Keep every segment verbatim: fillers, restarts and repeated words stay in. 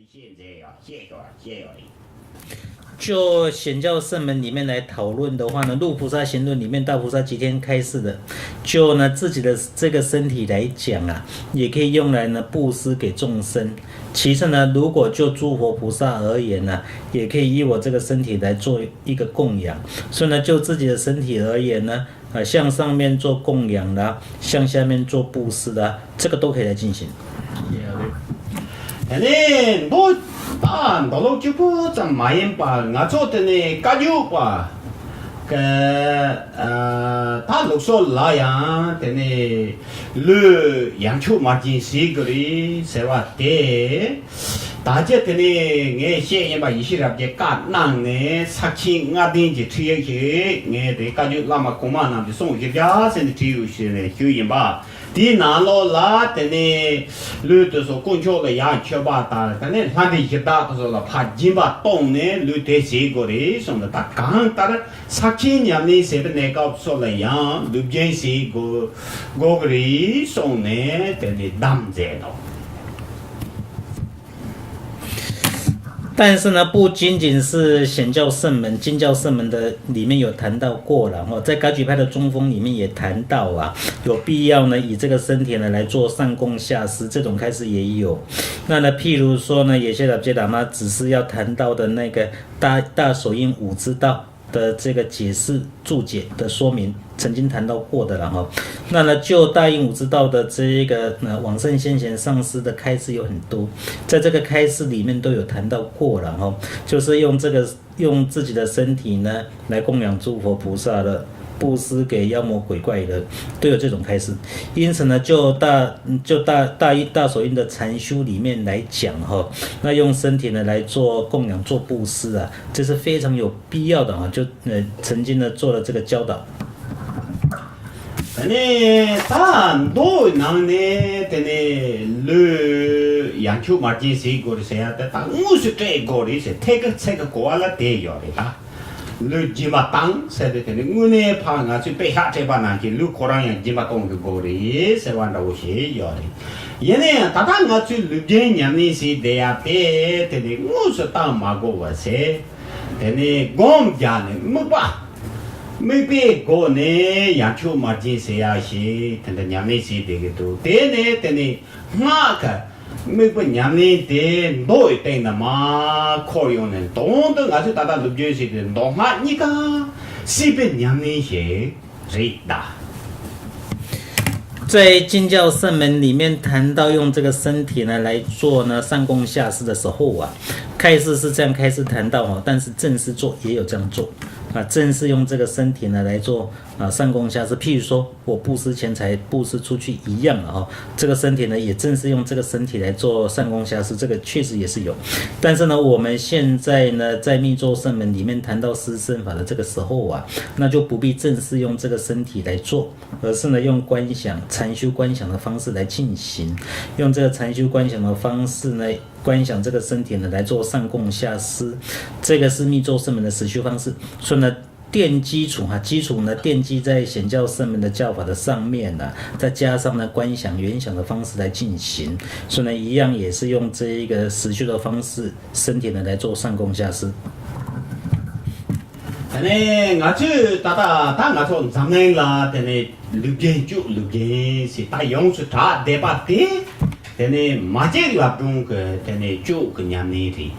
བཤད་མཛད་ཡོད། བཤད་ཡོད། བཤད་ཡོད་རེད། 就显教圣门里面来讨论的话呢，入菩萨行论里面大菩萨即天开示的，就呢自己的这个身体来讲啊，也可以用来呢布施给众生。其次呢，如果就诸佛菩萨而言呢，也可以以我这个身体来做一个供养。所以呢，就自己的身体而言呢，呃，向上面做供养啦，向下面做布施啦，这个都可以来进行。 དེ་ནས་མདོ་ད་མདོ་ལུགས་གཅིག་པུ་ཙམ་མ་ཡིན་པར་ང་ཚོ་དེ་ནས་བཀའ་བརྒྱུད་པ་གི་ཨ་ད་ལུགས་སྲོལ་ལ་ཡང་དེ་ནས་ལུས་ཡང་ཆུ་མར་གྱིན་ཟེར་དགོས་རེད་ཟེར་བ་དེ། ད་ཆ་དེ་ནས་ངས་བཤད་ཡིན་པ་ཡེ་ཤེས་རབ་རྒྱས་བཀའ་གནང་ནས་ས་ཆེན་ལྔ་ལྡན་གྱི་ཁྲིད་ཡིག་ཅིག་ངས་དེ་བཀའ་བརྒྱུད་བླ་མ་གོང་མ་རྣམས་ཀྱི་གསུང་བཞི་བརྒྱ་ཟེར་ནས་བྲིས་ཡོད་ཞེས་ནས་ཞུས་ཡིན་པ། དེའི་ནང་ལོགས་ལ་དེ་ནས་ལུས་དེ་ཚོ་དཀོན་མཆོག་ལ་ཡར་མཆོད་པ་དང་དེ་ནས་ལྷ་འདྲེ་གཞི་བདག་དེ་ཚོ་ལ་ཕར་སྦྱིན་པ་གཏོང་ནས་ལུས་དེ་བྱེད་དགོས་རེད་གསུངས་འདུག་ད་གང་ལྟར་ས་ཆེན་ཉམས་ལེན་བྱེད་པའི་གནས་སྐབས་སོགས་ལ་ཡང་ལུས་སྦྱིན་བྱེད་དགོས་དགོས་ཀྱི་རེད་གསུངས་ནས་དེ་ནས་གདམས་མཛད་དོ། 但是呢，不仅仅是显教圣门、经教圣门的里面有谈到过了哈，在噶举派的中峰里面也谈到啊，有必要呢以这个身体呢来做上供下施，这种开示也有。那呢，譬如说呢，有些老街喇嘛只是要谈到的那个大大手印五之道的这个解释注解的说明，曾经谈到过的了哈。那呢，就大印五之道的这一个呃往圣先贤上师的开示有很多，在这个开示里面都有谈到过了哈，就是用这个用自己的身体呢来供养诸佛菩萨的。布施给妖魔鬼怪的，都有这种开示。因此呢，就大就大大印大手印的禅修里面来讲哈，那用身体呢来做供养、做布施啊，这是非常有必要的啊。就呃曾经呢做了这个教导。 ད་ནི་ད་མདོའི་ནང་ནས་དེ་ནས་ལུས་ཡང་ཆུ་མར་གྱིན་ཟེར་དགོས་རེད་ཟེར་ཡ་དེ་ད་དངོས་སུ་སྤྲད་དགོས་རེད་ཟེར་ཐད་ཀར་ཚད་ཀྱི་གོ་བ་ལ་བསྡད་ཡོད་རེད་ད། ལུས་སྦྱིན་པ་བཏང་ཟེར་ཏེ་དེ་ནི་དངོས་གནས་ཕར་ང་ཚོས་དཔེ་ཤག་སྤྲད་པ་ནང་བཞིན་ལུས་ཁོ་རང་ཡང་སྦྱིན་པ་གཏོང་དགོས་རེད་ཟེར་བ་འདྲ་བོ་ཞིག་ཡོད་རེད། ཡིན་ན་ཡང་ད་ལྟ་ང་ཚོས་ལུས་སྦྱིན་ཉམས་ལེན་བྱེད་བསྡད་ཡ་དེ་དེ་ནི་དངོས་སུ་བཏང་མ་དགོས་པ་ཟེར། དེ་ནས་སྒོམ་རྒྱག་ནས་དམིགས་པ། དམིགས་པའི་སྒོ་ནས་ཡང་ཆུ་མར་གྱིན་ཟེར་ཡ་ཞིག་དེ་འདྲ་ཉམས་ལེན་བྱེད་བསྡད་ཀྱི་འདུག་དེ་ནས་དེ་ནས་སྔགས་ཀྱི་དམིགས་པ་ཉམས་ལེན་དེ་མདོ་ཡི་སྟེང་ན་མར་འཁོར་ཡོང་ནས་དོན་དུ་ང་ཚོས་ད་ལྟ་ལུས་སྦྱིན་ཟེར་དེ་མདོ་སྔགས་གཉིས་ཀ་སྲིད་པའི་ཉམས་ལེན་ཞིག་རེད་ད། 在经教圣门里面谈到用这个身体呢来做呢上供下施的时候啊，开示是这样开示谈到哦，但是正式做也有这样做啊，正式用这个身体呢来做啊上供下施。譬如说我布施钱财布施出去一样了哈，这个身体呢也正式用这个身体来做上供下施，这个确实也是有。但是呢，我们现在呢在密咒圣门里面谈到施身法的这个时候啊，那就不必正式用这个身体来做。 而是呢用观想禅修观想的方式来进行，用这个禅修观想的方式呢观想这个身体呢来做上供下施，这个是密咒圣门的实修方式。所以呢，奠基础哈，基础呢奠基在显教圣门的教法的上面呢，再加上呢观想圆想的方式来进行，所以呢一样也是用这一个实修的方式，身体呢来做上供下施。 ད་ནི་ང་ཚོས་ད་ལྟ་ད་ང་ཚོ་འཛམ་གླིང་ལ་དེ་ནི་ལུས་རྒྱན་བཅུ་ལུས་རྒྱན་ཞེས་ད་ཡོངས་སུ་གྲགས་བསྡད་པ་དེ་དེ་ནི་མ་གཅིག་ལབ་སྒྲོན་གྱི་དེ་ནི་བཅུ་གི་ཉམས་ལེན་རེད།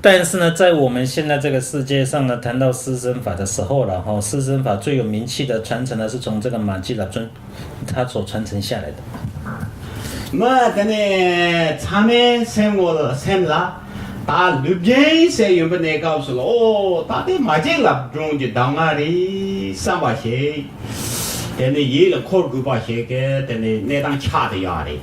但是呢，在我们现在这个世界上呢，谈到施身法的时候了哈，施身法最有名气的传承呢，是从这个马基老尊他所传承下来的。 མ་དེ་ནས་ཚང་མའི་སེམས་ངོ་ལ་སེམས་ལ་ད་ལུས་རྒྱན་ཟེར་ཡོང་པའི་གནས་སྐབས་སུ་ལ་ཨོ་ད་དེ་མ་གཅིག་ལབ་སྒྲོན་གྱི་གདམས་ངག་རེད་བསམ་པ་ཞིག་དེ་ནས་ཡིད་ལ་འཁོར་དགོས་པ་ཞིག་གི་དེ་ནས་གནས་སྟངས་ཆགས་བསྡད་ཡོད་རེད།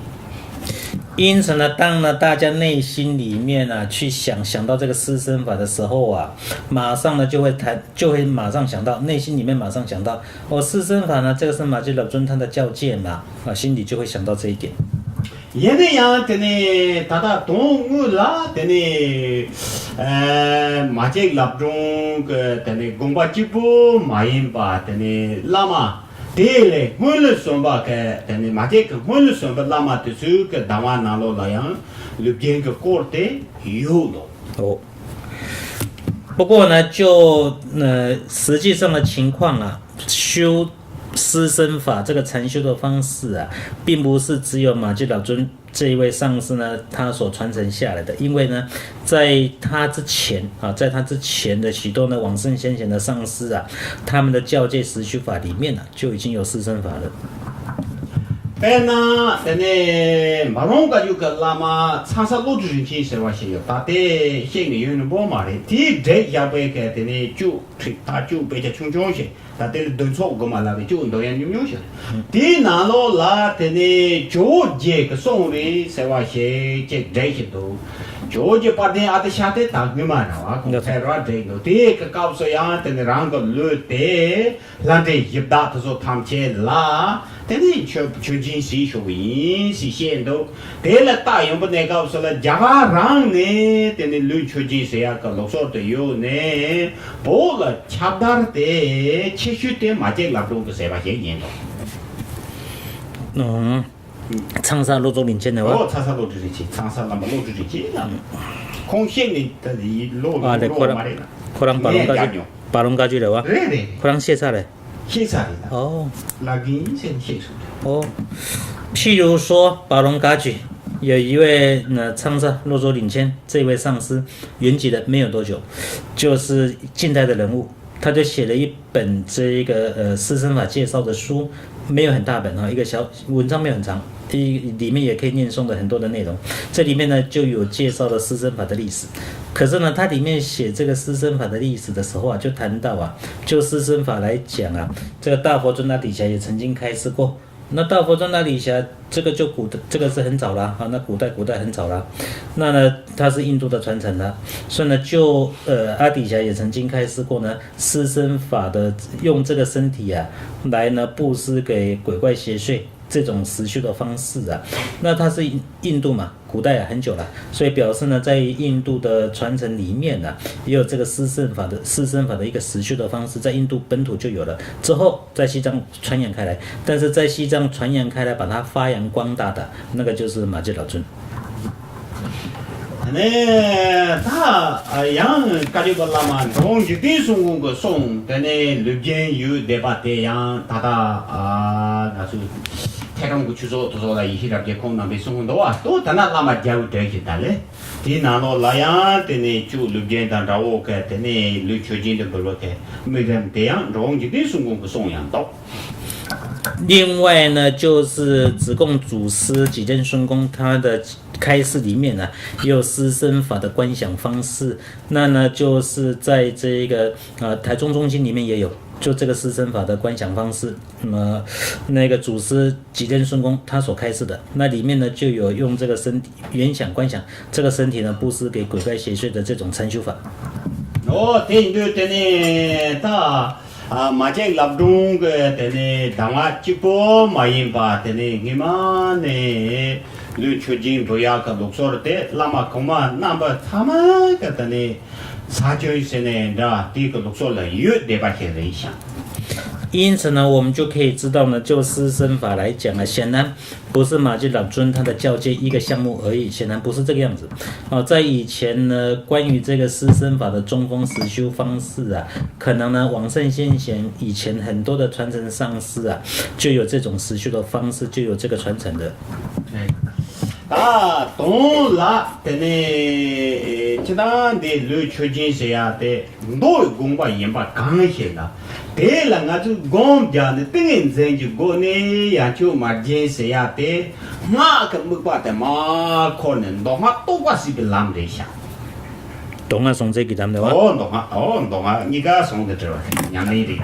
因此呢，当呢大家内心里面啊去想想到这个施身法的时候啊，马上呢就会谈，就会马上想到，内心里面马上想到，哦，施身法呢，这个是马基老尊他的教诫嘛，啊，心里就会想到这一点。 ཡིན་ན་ཡང་དེ་ནི་ད་ལྟ་དོན་དངོས་ལ་དེ་ནི་ཨ་མ་གཅིག་ལབ་སྒྲོན་གྱི་དེ་ནི་དགོངས་པ་གཅིག་པུ་མ་ཡིན་པ་དེ་ནི་བླ་མ་ དེ་ལས་སྔོན་ལ་སོན་པ་གི་དེ་ནི་མ་ཐེག་གི་སྔོན་ལ་སོན་པ་བླ་མ་དེ་ཚོའི་གི་གདམས་ངག་ནང་ལོགས་ལ་ཡང་ལུས་རྒྱན་གྱི་སྐོར་དེ་ཡོད་ལོ། 哦，不过呢，就呃实际上的情况啊，修施身法这个禅修的方式啊，并不是只有马季老尊这一位上师呢他所传承下来的，因为呢，在他之前啊，在他之前的许多呢往圣先贤的上师啊，他们的教诫实修法里面呢，就已经有施身法了。 དཔེར་ན་དེ་ནས་འབའ་ལོང་བཀའ་བརྒྱུད་ཀྱི་བླ་མ་ཚང་ས་བློ་གྲོས་རིན་ཆེན་ཟེར་བ་ཞིག་ཡོད། ད་དེ་བཤད་ནས་ཡོད་ནི་པོ་མ་རེད། དེའི་འགྲེལ་བཞག་པའི་གལ་དེ་ནས་བཅུ་ཁྲི་ད་བཅུ་དཔེ་ཆ་ཆུང་ཆུང་ཞིག་ད་དེ་ལ་འདོན་ཚོགས་དགོས་མ་ལབ་པའི་བཅུ་འདོན་ཡ་ཉུང་ཉུང་ཞིག་རེད། དེའི་ནང་ལོགས་ལ་དེ་ནས་ཇོ་བོ་རྗེ་གི་གསུང་རེད་ཟེར་བ་ཞིག་ཅིག་འགྲེལ་བཞིན་འདུག་ཇོ་བོ་རྗེ་དཔལ་ལྡན་ཨ་ཏི་ཤ་དེ་ད་སྔོན་མ་རེད་བ། ཁོང་ཕེབས་ར་འགྲེལ་འདུག་དེའི་གི་སྐབས་སུ་ཡང་དེ་ནས་རང་གི་ལུས་དེ། ལྷ་འདྲེ་གཞི་བདག་དེ་ཚོ་ཐམས་ཅད་ལ་དེ་ནས་མཆོད་མཆོད་སྦྱིན་ཞུས་ཆོག་གི་ཡིན་ཞེས་བཤད་འདུག་དེ་ལ་རྟགས་ཡོན་པོ་གནས་སྐབས་སུ་ལ་རྒྱ་གར་རང་ནས་དེ་ནས་ལུས་མཆོད་སྦྱིན་ཟེར་ཡག་གི་ལུགས་སྲོལ་དུ་ཡོད་ནས་བོད་ལ་ཁྱབ་བརྡལ་དེ་ཆེ་ཤོས་དེ་མ་སྐྱེས་ལབ་སྒྲུང་དུ་ཟེར་བ་ཞིག་ཡིན་འདུག་ཚང་ས་བློ་རྫོགས་རིན་ཆེན་ནས་བ། ཨོ་ཚང་ས་བློ་གྲོས་རིན་ཆེན། ཚང་ས་བླ་མ་བློ་གྲོས་རིན་ཆེན་ལ་ཁོང་བཤད་ནས་ད་ལོ་ཨ་ལེ་ལོ་ཁོ་རང་མ་རེད་ན། ཁོ་རང་བ་ལོང་ངས་བཀའ་རྒྱག་མྱོང་། བ་ལོང་བཀའ་བརྒྱུད་རེད་བ། རེད་རེད། ཁོ་རང་ཤེས་ཚར་རེད། ཤེས་ས་རེད་ད། ཨོ། ལ་གིན་ཟེར་ཤེས་སོང་། 哦，譬如说，宝龙嘎举有一位呢，唱着洛州领先这位上师，云集的没有多久，就是近代的人物，他就写了一本这一个呃师生法介绍的书，没有很大本哈，一个小文章没有很长，一里面也可以念诵的很多的内容。这里面呢就有介绍了师生法的历史。可是呢，他里面写这个师生法的历史的时候啊，就谈到啊，就师生法来讲啊，这个大佛尊那底下也曾经开示过。那大佛尊那底下，这个就古代，这个是很早了啊，那古代古代很早了。那呢，它是印度的传承了，所以呢，就呃阿底峡也曾经开示过呢，师生法的用这个身体啊，来呢布施给鬼怪邪祟这种实修的方式啊。那它是印印度嘛，古代啊很久了，所以表示呢，在印度的传承里面呢，也有这个施身法的施身法的一个实修的方式，在印度本土就有了。之后在西藏传扬开来，但是在西藏传扬开来，把它发扬光大的那个就是马偕老尊。 ད་ནས་ད་ཡང་བཀའ་བརྒྱུད་པ་བླ་མ་འགྲོ་བ་འཇིག་རྟེན་གསུམ་མགོན་གྱི་གསུང་དེ་ནས་ལུས་རྒྱན་ཡོད་བསྡད་པ་དེ་ཡང་ད་ལྟ་ང་ཚོས་ཐེག་རོང་གི་ཆོས་ཚོགས་དེ་ཚོ་ལ་ཡེ་ཤེས་རབ་རྒྱས་ཁོང་རྣམ་པས་གསུང་གི་འདུག་བ། ད་ལྟ་ན་བླ་མ་རྒྱལ་བའི་གྲས་ཤིག་ད་ལས་དེའི་ནང་ལོགས་ལ་ཡང་དེ་ནས་བཅུ་ལུས་རྒྱན་དང་འདྲ་བོ་ག་དེ་ནས་ལུས་མཆོད་སྦྱིན་དུ་འབུལ་བ་ག་དམིགས་རིམ་དེ་ཡང་འགྲོ་བ་འཇིག་རྟེན་གསུམ་མགོན་གྱི་གསུང་ཡང་འདུག另外呢，就是子贡祖师几任孙公，他的开示里面呢，也有施身法的观想方式。那呢，就是在这个呃台中中心里面也有，就这个施身法的观想方式。那么那个祖师几任孙公他所开示的，那里面呢就有用这个身体原想观想这个身体呢布施给鬼怪邪祟的这种禅修法。 ཨོ་དེ་ཡིན་དུས་དེ་ནས་ད། ཨ་མ་ཅིག་ལབ་སྒྲུང་གི་དེ་ནས་གདམས་ངག་གཅིག་པོ་མ་ཡིན་པ་དེ་ནས་སྔོན་མ་ནས་ལུས་མཆོད་སྦྱིན་འབུལ་ཡག་གི་ལུགས་སྲོལ་དེ་བླ་མ་གོང་མ་རྣམ་པ་ཚང་མ་གི་དེ་ནས་ས་བཅུད་ཟེར་ནས་འདྲ་དེ་གི་ལུགས་སྲོལ་ལ་ཡོད་བསྡད་པ་ཞིག་རེད་ཤག 因此呢，我们就可以知道呢，就施身法来讲啊，显然不是马偕老尊他的教诫一个项目而已，显然不是这个样子。 哦，在以前呢，关于这个施身法的中风实修方式啊，可能呢，往圣先贤以前很多的传承上师啊，就有这种实修的方式，就有这个传承的。 ད་དུང་ལ་དེ་ནས་ཅི་ད་འདི་ལུས་མཆོད་སྦྱིན་ཟེར་ཡ་དེ། མདོ་ཡི་དགོངས་པ་ཡིན་པ་གང་ཞིག་ལ། དེ་ལ་ང་ཚོས་སྒོམ་རྒྱག་ནས་ཏིང་ངེ་འཛིན་གྱི་སྒོ་ནས་ཡང་ཆོས་མ་བྱིན་ཟེར་ཡ་དེ། སྔགས་ཀྱི་དམིགས་པ་དེ་མ་འཁོར་ནས་མདོ་སྔགས་རྟོགས་པ་སྲིད་པའི་ལམ་རེད་ཤག 懂了，从这个咱们的话。 ཨོ་མདོ་སྔགས་ཨོ་མདོ་སྔགས་གཉིས་ཀ་ཟུང་དུ་འབྲེལ་བ་ཉམས་ལེན་རེད།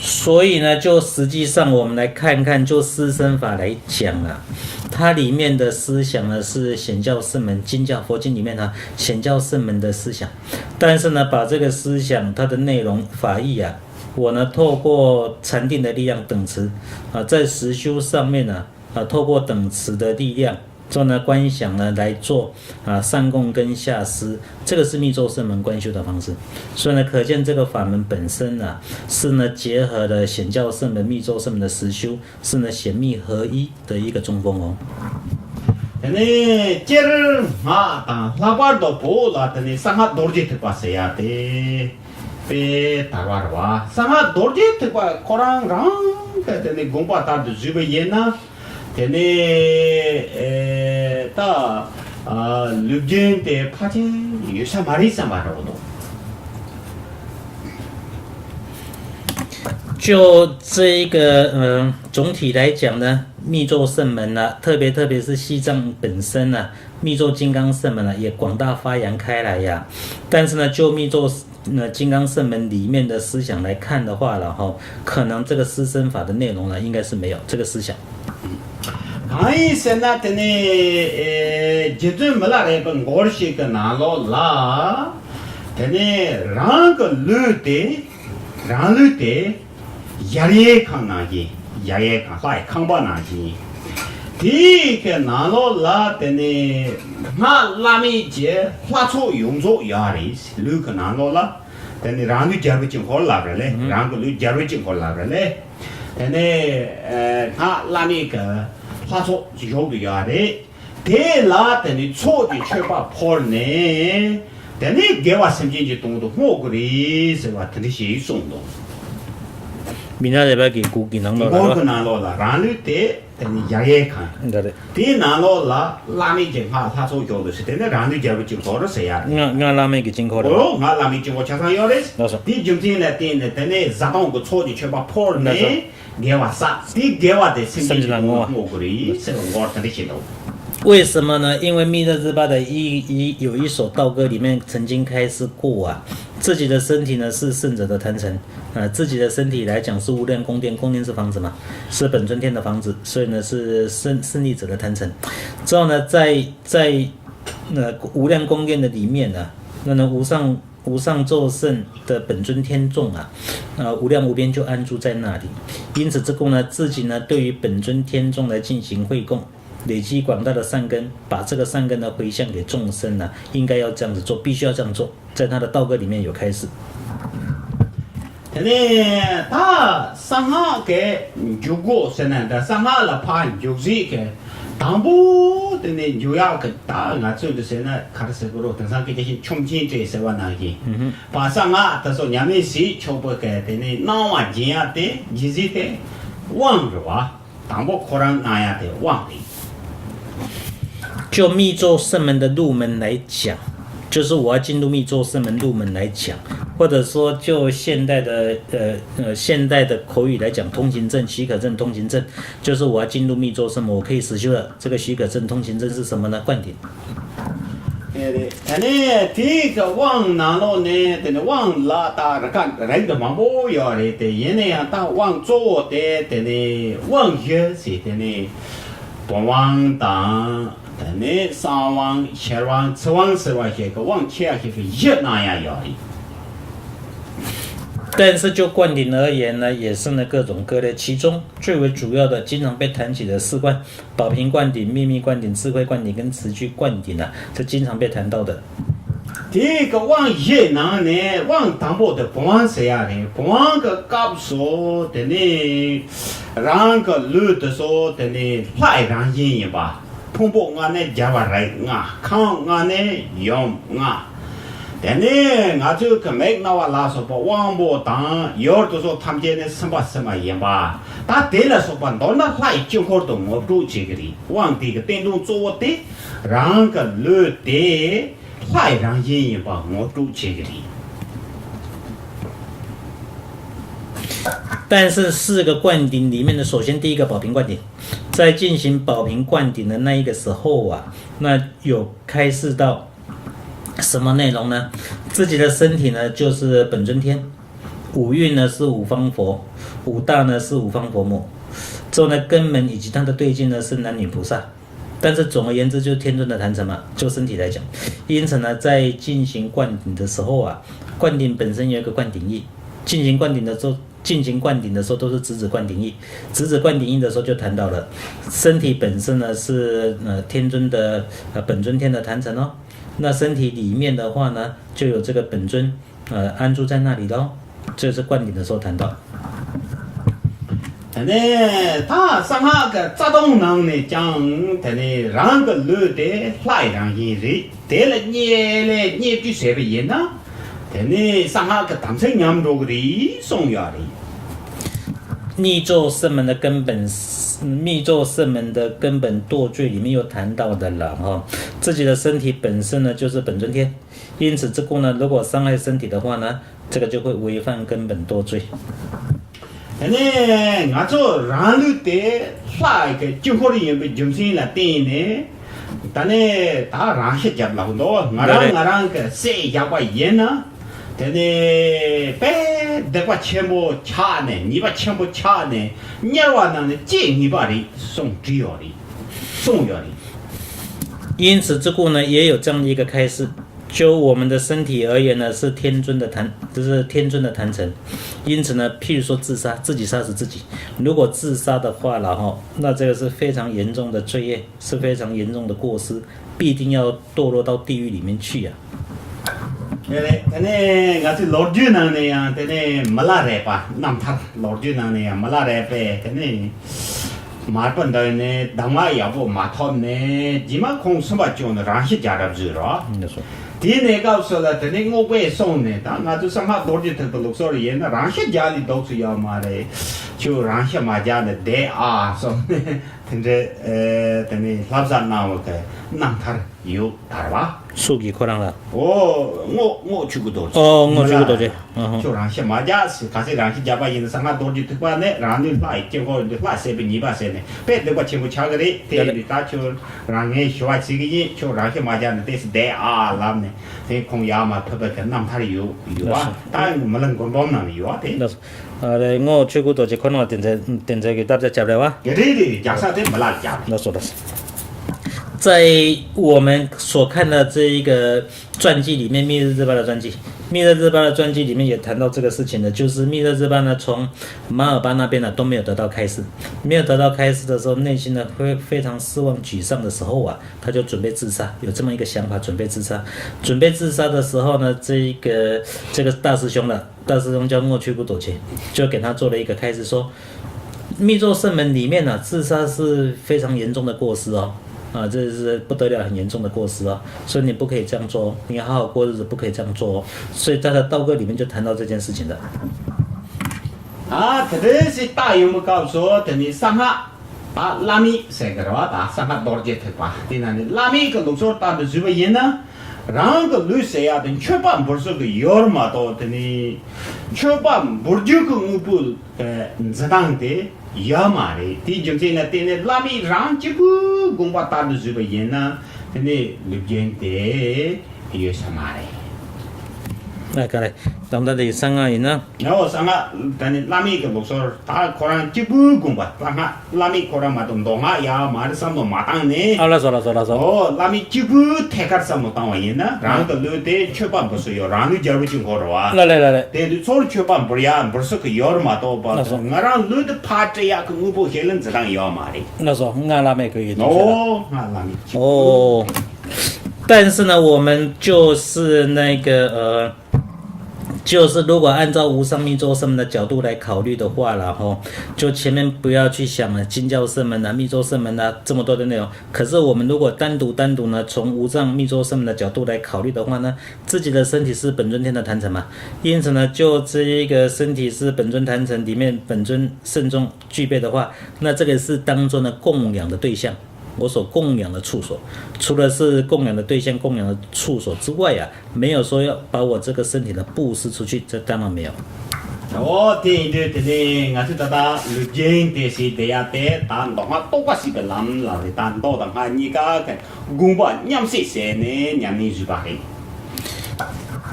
所以呢，就实际上我们来看看，就施身法来讲啊，它里面的思想呢是显教圣门经教，佛经里面呢显教圣门的思想。 但是呢，把这个思想它的内容法义啊，我呢透过禅定的力量等持啊，在实修上面呢啊，透过等持的力量说呢观想呢来做啊上供跟下施，这个是密咒圣门观修的方式。所以呢，可见这个法门本身呢是呢结合了显教圣门、密咒圣门的实修，是呢显密合一的一个中风哦。དེ་ནས་སྤྱིར་སྔགས་དང་ལྷག་པར་དུ་བོད་ལ་དེ་ནས་གསང་སྔགས་རྡོ་རྗེ་ཐེག་པ་ཟེར་ཡ་དེ་དཔེ་དར་བ་རེད་བ། གསང་སྔགས་རྡོ་རྗེ་ཐེག་པ་ཁོ་རང་རང་གི་དེ་ནས་དགོངས་པ་ལྟར་དུ་བཞུགས་པ་ཡིན་ན། དེ་ནས་ཨེ་ད་ཨ་ལུས་རྒྱུན་དེ་ཕལ་ཆེར་ཡོད་ས་མ་རེད་བསམ་པ་འདྲ་བོ་འདུག 就这一个，嗯，总体来讲呢，密咒圣门呢，特别特别是西藏本身呢，密咒金刚圣门呢，也广大发扬开来呀。但是呢，就密咒那金刚圣门里面的思想来看的话了哈，可能这个施身法的内容呢，应该是没有这个思想。 གང་ཡིན་ཟེར་ན་དེ་ནས་ཨེ་རྗེ་བཙུན་མི་ལ་རས་པའི་མགུར་ཞིག་གི་ནང་ལོགས་ལ། དེ་ནས་རང་གི་ལུས་དེ་རང་ལུས་དེ་ཡར་ཡས་ཁང་ནང་བཞིན། ཡར་ཡས་ཁང་ལྷའི་ཁང་པ་ནང་བཞིན། དེའི་གི་ནང་ལོགས་ལ་དེ་ནས་སྔགས་བླ་མེད་ཀྱི་ལྷ་ཚོགས་ཡོངས་རྫོགས་ཡོད་རེད། ལུས་གི་ནང་ལོགས་ལ། དེ་ནས་རང་ལུས་རྒྱལ་པོ་གཅིག་འཁོར་ལབ་རེད་ལེ། ཨུ་ཧུ། རང་གི་ལུས་རྒྱལ་པོ་གཅིག་འཁོར་ལབ་རེད་ལེ། དེ་ནས་ཨ་སྔགས་བླ་མེད་ཀྱི་ལྷ་ཚོགས་བཞུགས་ཏེ་ཡོད་རེད། དེ་ལ་དེ་ནས་ཚོགས་ཀྱི་མཆོད་པ་ཕུལ་ནས། དེ་ནས་དགེ་བ་སེམས་ཅན་གྱི་དོན་དུ་བསྔོ་དགོས་རེད་ཟེར་བ་དེ་འདྲ་ཞིག་གསུངས་འདུག་མི་ལ་རས་པ་གི་མགུར་གྱི་ནང་ལོགས་ལ་མགུར་གྱི་ནང་ལོགས་ལ་རང་ལུས་དེ། དེ་ནི་ཡར་ཡས་ཁང་། འདི་རེད། དེའི་ནང་ལོགས་ལ་བླ་མེད་ཀྱི་སྔགས་ལྷ་ཚོགས་ཡོད་དོ་ཞེས། དེ་ནི་རང་ལུས་རྒྱལ་པོ་གཅིག་འཁོར་ཟེར་ཡ་རེད། སྔགས་སྔགས་བླ་མེད་ཀྱི་དཀྱིལ་འཁོར་རེད། འོ་སྔགས་བླ་མེད་དཀྱིལ་འཁོར་ཆ་ཚང་ཡོད་རེད། ལགས་སོ། དེའི་རྒྱུ་མཚན་ལ་བརྟེན་ནས་དེ་ནས་བཟའ་བཏུང་གི་ཚོགས་ཀྱི་མཆོད་པ་ཕུལ་ནས། ལགས་སོ། དགེ་བ་བསགས། དེའི་དགེ་བ་དེ་སེམས་ཅན་གྱི་དོན་ལ་བསྔོ་དགོས་རེད་ཟེར་བའི་མགུར་དེ་འདྲ་ཞིག་འདུག为什么呢？因为密勒日巴的一一有一首道歌里面曾经开示过啊，自己的身体呢是圣者的坛城，啊，自己的身体来讲是无量宫殿，宫殿是房子嘛，是本尊天的房子，所以呢是胜胜利者的坛城。之后呢，在在那无量宫殿的里面呢，那那无上无上咒圣的本尊天众啊，呃，无量无边就安住在那里。因此，这供呢，自己呢对于本尊天众来进行会供，累积广大的善根，把这个善根呢回向给众生呢，应该要这样子做，必须要这样做，在他的道歌里面有开示。 དེ་ནས་ད་གསང་སྔགས་ཀྱི་འཇུག་སྒོ་ཟེར་ན། ད་གསང་སྔགས་ལ་ཕར་འཇུག་རིས་ཀྱི་དང་པོ་དེ་ནས་འཇུག་ཡག་གི། ད་ང་ཚོས་འདི་ཟེར་ན་ག་རེ་ཟེར་དགོས་རེད། དེང་སང་སྐད་ཆ་བཤད་ཆོམ་ཆེན་སྤྲད་ཟེར་བ་ནང་བཞིན། ཨུ་ཧུ། ཕར་གསང་སྔགས་དེ་ཚོ་ཉམས་ལེན་བྱེད་ཆོག་པའི་གི་དེ་ནས་གནང་བ་སྦྱིན་ཡག་དེ་སྦྱིན་རིས་དེ་དབང་རེད་བ། དང་པོ་ཁོ་རང་གནང་ཡག་དེ་དབང་རེད། 就密咒圣门的入门来讲，就是我要进入密咒圣门入门来讲，或者说就现代的呃呃现代的口语来讲，通行证、许可证、通行证，就是我要进入密咒圣门，我可以实修的这个许可证、通行证是什么呢？灌顶。 དེ་རེད། དེ་ནས་དེའི་གི་དབང་ནང་ལོགས་ནས་དེ་ནས་དབང་ལ་ད་ར་ཀ་རིགས་དེ་མང་པོ་ཡོད་རེད། དེ་ཡིན་ན་ཡང་ད་དབང་གཙོ་བོ་དེ་དེ་ནས་དབང་བཞི་ཟེར། དེ་ནས་བུམ་དབང་དང་། དེ་ནས་གསང་དབང་། ཤེར་དབང་། ཚིག་དབང་ཟེར་བ་ཞིག་གི་དབང་ཆེ་ཡ་ཞིག་གི་བཞི་གནང་ཡ་ཡོད་རེད། 但是就灌顶而言呢，也是呢各种各类，其中最为主要的、经常被谈起的四灌：宝瓶灌顶、秘密灌顶、智慧灌顶跟词句灌顶啊，这经常被谈到的。 དེའི་གི་དབང་བཞིའི་ནང་ནས་དབང་དང་པོ་དེ་བུམ་དབང་ཟེར་ཡ་རེད། བུམ་དབང་གི་སྐབས་སུ་དེ་ནས་རང་གི་ལུས་དེ་ཚོ་དེ་ནས་ལྷའི་རང་བཞིན་ཡིན་པ། ཕུང་པོ་ལྔ་ནི་རྒྱལ་བ་རིགས་ལྔ། ཁམས་ལྔ་ནི་ཡུམ་ལྔ། དེ་ནས་ང་ཚོའི་གི་མིག་རྣ་བ་ལ་སོགས་པ་དབང་པོ་དང་ཡུལ་དེ་ཚོ་ཐམས་ཅད་ནི་སེམས་དཔའ་སེམས་མ་ཡིན་པ། ད་དེ་ལ་སོགས་པ་མདོར་ན་ལྷའི་དཀྱིལ་འཁོར་དུ་ངོ་སྤྲོད་བྱེད་ཀྱི་རེད། དབང་དེ་གི་བསྟན་དོན་གཙོ་བོ་དེ་རང་གི་ལུས་དེ་ལྷའི་རང་བཞིན་ཡིན་པ་ངོ་སྤྲོད་བྱེད་ཀྱི་རེད། 但是四个灌顶里面的，首先第一个宝瓶灌顶，在进行宝瓶灌顶的那一个时候啊，那有开示到什么内容呢？自己的身体呢，就是本尊天，五蕴呢是五方佛，五大呢是五方佛母，之后呢，根门以及它的对境呢是男女菩萨。 但是总而言之，就是天尊的坛城嘛，就身体来讲。因此呢，在进行灌顶的时候啊，灌顶本身有一个灌顶意，进行灌顶的时候，进行灌顶的时候都是直指灌顶意，直指灌顶意的时候就谈到了，身体本身呢是呃天尊的呃本尊天的坛城哦，那身体里面的话呢，就有这个本尊呃安住在那里咯，这是灌顶的时候谈到。 དེ་ནས་ད་གསང་སྔགས་ཀྱི་རྩ་ལྟུང་ནང་ནས་ཀྱང་དེ་ནས་རང་གི་ལུས་དེ་ལྷའི་རང་བཞིན་རེད། དེ་ལ་བསྙེན་ལས་བསྙེན་བཅོས་བྱས་པ་ཡིན་ན། དེ་ནས་གསང་སྔགས་ཀྱི་དམ་ཚིག་ཉམས་འགྲོ་གི་རེད་གསུངས་ཡོད་རེད། 密咒圣门的根本，密咒圣门的根本堕罪里面又谈到的了哈，自己的身体本身呢就是本尊天，因此之故呢，如果伤害身体的话呢，这个就会违反根本堕罪。 དེ་ནས་ང་ཚོ་རང་ལུས་དེ་ལྷ་གི་དཀྱིལ་འཁོར་ཡིན་པའི་རྒྱུ་མཚན་ལ་བརྟེན་ནས། ད་ནས་ད་རང་ཤི་བརྒྱབ་ལབ་འདུག་ང་རང་ང་རང་གི་བསད་བཞག་པ་ཡིན་ན། དེ་ནས་དཔེ་སྡིག་པ་ཆེན་པོ་ཆགས་ནས་ཉེས་པ་ཆེན་པོ་ཆགས་ནས་དམྱལ་བ་ནང་ནས་སྐྱེ་ངེས་པ་རེད་གསུངས་བྲིས་ཡོད་རེད། གསུངས་ཡོད་རེད། 因此之故呢，也有这样的一个开示，就我们的身体而言呢，是天尊的坛，这是天尊的坛城。因此呢，譬如说自杀，自己杀死自己，如果自杀的话了哈，那这个是非常严重的罪业，是非常严重的过失，必定要堕落到地狱里面去呀、 དེ་ནས་ང་ཚོའི་ལོ་རྒྱུས་ནང་ནས་ཡང་དེ་ནས་མི་ལ་རས་པ་རྣམ་ཐར་ལོ་རྒྱུས་ནང་ནས་ཡང་མི་ལ་རས་པས་དེ་ནས་མར་པ་འདོན་ནས་གདམས་ངག་ཡག་པོ་མ་ཐོབ་ནས་རྗེས་མ་ཁོང་སུན་པ་བཅུག་ནས་རང་ཤི་རྒྱག་གྲབས་བཟོས་རོགས། དེའི་གནས་སྐབས་སུ་ལ་དེ་ནས་རྔོག་པས་གསུངས་ནས་ད་ང་ཚོ་གསང་སྔགས་རྡོ་རྗེ་ཐེག་པའི་ལུགས་སྲོལ་ཡིན་ན་རང་ཤི་རྒྱག་ལས་ལྡོག་ཚུལ་ཡོད་མ་རེད། ཁྱོད་རང་ཤི་མ་རྒྱག་ནས་བསྡད་ཨ་གསུངས་ནས། དེ་འདྲའི་ཨེ་དེ་ནི་བསླབ་བྱ་གནང་བ་གི་རྣམ་ཐར་ཡོད་དར་བ། སུ་གིས་ཁོ་རང་ལ། ཨོ་རྔོག་རྔོག་ཆོས་སྐུ་རྡོ་རྗེ། ཨོ་རྔོག་ཆོས་སྐུ་རྡོ་རྗེ། ཨ་ཧོ། ཁྱོད་རང་ཤི་མ་རྒྱག་ཟེར། གལ་སྲིད་རང་ཤི་རྒྱག་པ་ཡིན་ན་གསང་སྔགས་རྡོ་རྗེ་ཐེག་པ་ནས་རང་ལུས་ལྷ་ཡི་དཀྱིལ་འཁོར་འདི་ལྷ་བསད་པའི་ཉེས་པ་ཟེར་ནས་དཔེ་སྡིག་པ་ཆེན་པོ་ཆགས་ཀྱི་རེད། དེ་ཡིན་དུས་ད་ཁྱོད་རང་ངས་ཞུ་བ་བྱེད་ཀྱི་ཡིན། ཁྱོད་རང་ཤི་མ་རྒྱག་ནས་དེ་སུ་བསྡད་ཨ་ལབ་ནས་དེ་ཁོང་ཡར་མར་ཕུད་པ་གི་རྣམ་ཐར་ཡོད་ཡོད་བ། ད་མི་ལ་མགོན་སྤོམ་ནང་ནས་ཡོད་བ་དེ། ཨ་རེ་རྔོག་ཆོས་སྐུ་རྡོ་རྗེ་ཁོ་རང་ལ་དེ་འདྲའི་དེ་འདྲའི་གི་བསླབ་བྱ་བརྒྱབ་རེད་བ། རེད་རེད། རྒྱག་ས་དེ་མི་ལ་རྒྱག་རེད། ལགས་སོ་ལགས་སོ། 在我们所看的这一个传记里面，密勒日巴的传记，密勒日巴的传记里面也谈到这个事情的，就是密勒日巴呢从马尔巴那边呢都没有得到开示，没有得到开示的时候，内心呢会非常失望沮丧的时候啊，他就准备自杀，有这么一个想法，准备自杀。准备自杀的时候呢，这一个这个大师兄呢，大师兄叫莫屈不朵切，就给他做了一个开示说，密咒圣门里面呢，自杀是非常严重的过失哦，啊，这是不得了，很严重的过失哦，所以你不可以这样做哦，你要好好过日子，不可以这样做哦。所以他的道歌里面就谈到这件事情的。 ཨ་དེ་དེ་སི་ཏ་ཡོང་མི་སྐབས་སུ་དེ་ནི་གསང་སྔགས་ད་བླ་མེད་ཟེར་གི་རེད་བ། ད་གསང་སྔགས་རྡོ་རྗེ་ཐེག་པ་དེ་ན་ནི་བླ་མེད་ཀྱི་ལུགས་སྲོལ་ལྟར་དུ་བཟོས་པ་ཡིན་ན། རང་གི་ལུས་ཟེར་ཡག་དེ་མཆོད་པ་འབུལ་ས་གི་ཡོད་མ་གཏོགས་དེ་ནི་མཆོད་པ་འབུལ་རྒྱུ་གི་དངོས་པོ་འཛིན་སྟངས་དེ་ཡོད་མ་རེད། དེའི་རྒྱུ་མཚན་ལ་བརྟེན་ནས་བླ་མེད་རང་གཅིག་པུའི་དགོངས་པ་ལྟར་དུ་བཟོས་པ་ཡིན་ན་དེ་ནི་ལུས་རྒྱུན་དེ་ཡོད་ས་མ་རེད། ཨ་ག་རེ། ད་ལྟ་དེ་གསང་སྔགས་ཡིན་ན། ཨོ་གསང་སྔགས་ད་ནི་བླ་མེད་ཀྱི་ལུགས་སྲོལ་ད་ཁོ་རང་གཅིག་པུའི་དགོངས་པ་གསང་སྔགས་བླ་མེད་ཁོ་རང་མ་གཏོགས་མདོ་སྔགས་ཡོད་མ་རེད་བསམ་བློ་མ་བཏང་ནས། ཨ་ལགས་སོ་ལགས་སོ་ལགས་སོ། ཨོ་བླ་མེད་གཅིག་པུའི་ཐད་ཀར་བསམ་བློ་བཏང་བ་ཡིན་ན་རང་གི་ལུས་དེ་མཆོད་པ་འབུལ་སྲོལ་ཡོད། རང་ལུས་རྒྱལ་པོ་གཅིག་འཁོར་རོ་ཨ། ལགས་ལགས་ལགས་ལགས། དེ་དུས་ཚོར་མཆོད་པ་འབུལ་ཡག་འབུལ་སྲོལ་གི་ཡོད་མ་གཏོགས་པ། ལགས་སོ། ང་རང་ལུས་དེ་ཕར་སྤྲད་ཡག་གི་དངོས་པོ་ཞིག་ལ་འཛིན་སྟངས་ཡོད་མ་རེད། ལགས་སོ། སྔགས་བླ་མེད་ཁོ་ཡི་དུས་ཚོད་ལ། ཨོ་སྔགས་བླ་མེད་གཅིག་པུ། ཨོ། 但是呢，我们就是那个呃，就是如果按照无上密咒圣门的角度来考虑的话了哈，就前面不要去想了，经教圣门啊、密咒圣门啊这么多的内容。可是我们如果单独单独呢，从无上密咒圣门的角度来考虑的话呢，自己的身体是本尊天的坛城嘛，因此呢，就这一个身体是本尊坛城里面本尊圣众具备的话，那这个是当做呢供养的对象。 我所供养的处所，除了是供养的对象、供养的处所之外啊，没有说要把我这个身体呢布施出去，这当然没有。 ཨོ་དེ་ཡིན་དུས་དེ་ནི་ང་ཚོས་ད་ལྟ་ལུས་རྒྱུན་དེ་ཟེར་བསྡད་ཡ་དེ་ད་མདོ་སྔགས་རྟོགས་པ་ཞེས་པའི་ལམ་ལ་རེད། ད་མདོ་དང་སྔགས་གཉིས་ཀ་གི་དགོངས་པ་མཉམ་བསྲེས་བྱས་ནས་ཉམས་ལེན་ཞུས་པ་རེད།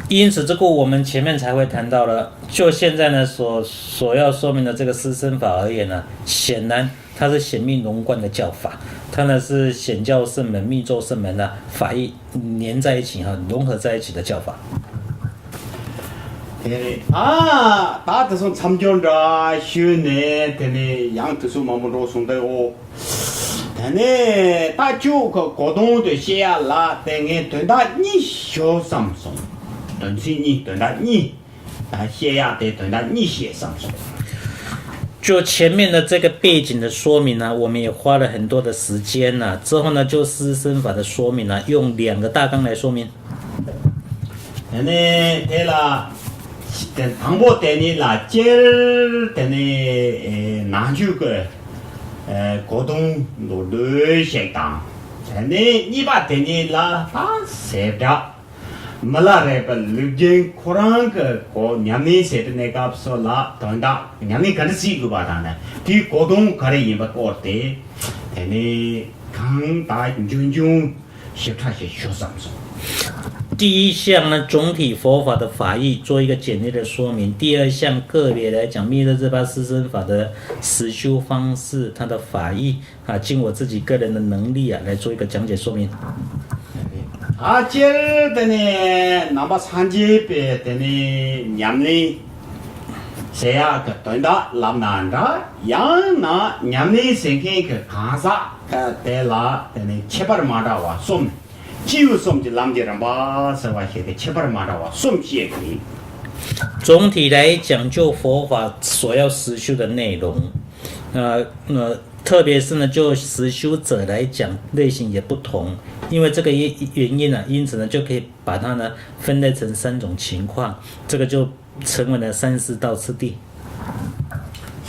因此，这个我们前面才会谈到了，就现在呢所所要说明的这个施身法而言呢，显然 它是显密融贯的教法，它呢是显教圣门、密咒圣门呢法义连在一起哈，融合在一起的教法。དེ་རེད། ད་ད་དེ་སོང་མཚམས་སྦྱོར་འདྲ་ཞུས་ནས། དེ་ནས་ཡང་དུས་ཚོད་མང་པོ་འགྲོ་སོང་སྟེ། འོ། དེ་ནས་ད་ཁྱོད་ཁོ་གོ་དོན་དེ་བཤད་ཡ་ལ་དེ་ངས་དོན་དག་གཉིས་ཞུ་བསམ་སོང་། དོན་ཚན་གཉིས། དོན་དག་གཉིས། ད་བཤད་ཡག་དེ་དོན་དག་གཉིས་བཤད་བསམ་སོང་། 就前面的这个背景的说明呢，我们也花了很多的时间呢。之后呢，就师生法的说明呢，用两个大纲来说明。 དེ་ནས་དེ་ལ་དེ་དང་པོ་དེ་ཉིད་ལ་སྤྱིར་དེ་ནས་ཨེ་ནང་ཆོས་ཀྱི་ཨེ་གོ་དོན་མདོར་བསྡུས་ཤིག་དང་། དེ་ནས་གཉིས་པ་དེ་ཉིད་ལ་ད་ཟེར་སྒྲ། མི་ལ་རས་པའི་ལུགས་རྒྱུན་ཁོ་རང་གི་གོ་ཉམས་ལེན་བྱེད་པའི་གནས་སྐབས་སུ་ལ་དོན་དག་ཉམས་ལེན་ག་འདྲ་བྱེད་དགོས་པ་དང་ནི་དེའི་གོ་དོན་ག་རེ་ཡིན་པ་སྐོར་དེ། དེ་ནས་གང་དག་འབྱུང་འབྱུང་ཞིབ་ཕྲ་ཞིག་ཞུ་བསམ་སོང་། 第一项呢，总体佛法的法义做一个简略的说明。第二项个别来讲，密勒日巴师生法的实修方式，它的法义 啊，尽我自己个人的能力啊，来做一个讲解说明。 ཨ་སྤྱིར་དེ་ནས་ནང་པ་སངས་རྒྱས་པའི་དེ་ནས་ཉམས་ལེན་ཟེར་ཡག་གི་དོན་དག་ལབ་ན་འདྲ། ཡང་ན་ཉམས་ལེན་ཟེར་མཁན་གྱི་གང་ཟག་དེ་ལ་དེ་ནས་ཁྱད་པར་མ་འདྲ་བ་གསུམ། སྐྱེས་བུ་གསུམ་གྱི་ལམ་གྱི་རིམ་པ་ཟེར་བ་ཞིག་གི་ཁྱད་པར་མ་འདྲ་བ་གསུམ་བཤད་ཀྱི་རེད། 总体来讲，就佛法所要实修的内容，呃，呃，特别是呢，就实修者来讲，类型也不同。因为这个原因呢，因此呢，就可以把它呢分类成三种情况，这个就称为呢三四道次第。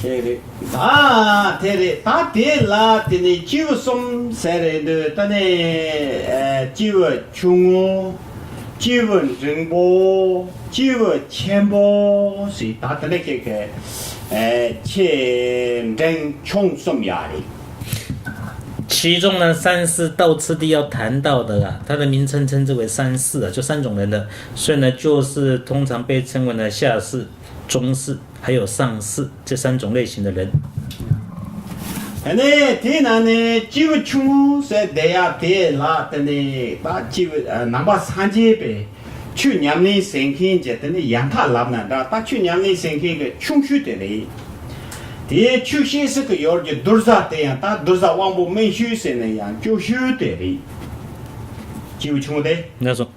དེ་རེད། ད་དེ་རེད། ད་དེ་ལ་དེ་ནས་སྐྱེས་བུ་གསུམ་ཟེར་རེད་འདུག་ད་ནི་ཨེ་སྐྱེས་བུ་ཆུང་ངུ། སྐྱེས་བུ་འབྲིང་པོ། སྐྱེས་བུ་ཆེན་པོ་ཟེར། ད་དེ་འདྲ་ཁྱེད་ཀྱི་ཨེ་ཆེ་འབྲིང་ཆུང་གསུམ་ཡོད་རེད། 其中呢，三四道次第要谈到的啊，它的名称称之为三四啊，就三种人的，所以呢，就是通常被称为呢下士、中士，还有上士这三种类型的人。 དེ་ནས་དེའི་ནང་ནས་སྐྱེས་བུ་ཆུང་ངུ་ཟེར་བསྡད་ཡག་དེ་ལ་དེ་ནས་ད་སྐྱེས་བུ་ཨ་ནང་པ་སངས་རྒྱས་པའི་ཆོས་ཉམས་ལེན་ཟེར་མཁན་གྱི་དེ་ནི་ཡང་དག་ལབ་ན་འདྲ། ད་ཆོས་ཉམས་ལེན་ཟེར་མཁན་གྱི་ཆུང་ཤོས་དེ་རེད། དེའི་ཆོས་བཤད་སྲིད་ཀྱི་ཡོར་གྱི་བསྡུར་ས་དེ་ཡང་ད་བསྡུར་ས་དབང་པོ་སྨིན་ཤོས་ཟེར་ནས་ཡང་སྐྱོ་ཤོས་དེ་རེད། སྐྱེས་བུ་ཆུང་ངུ་དེ། 那种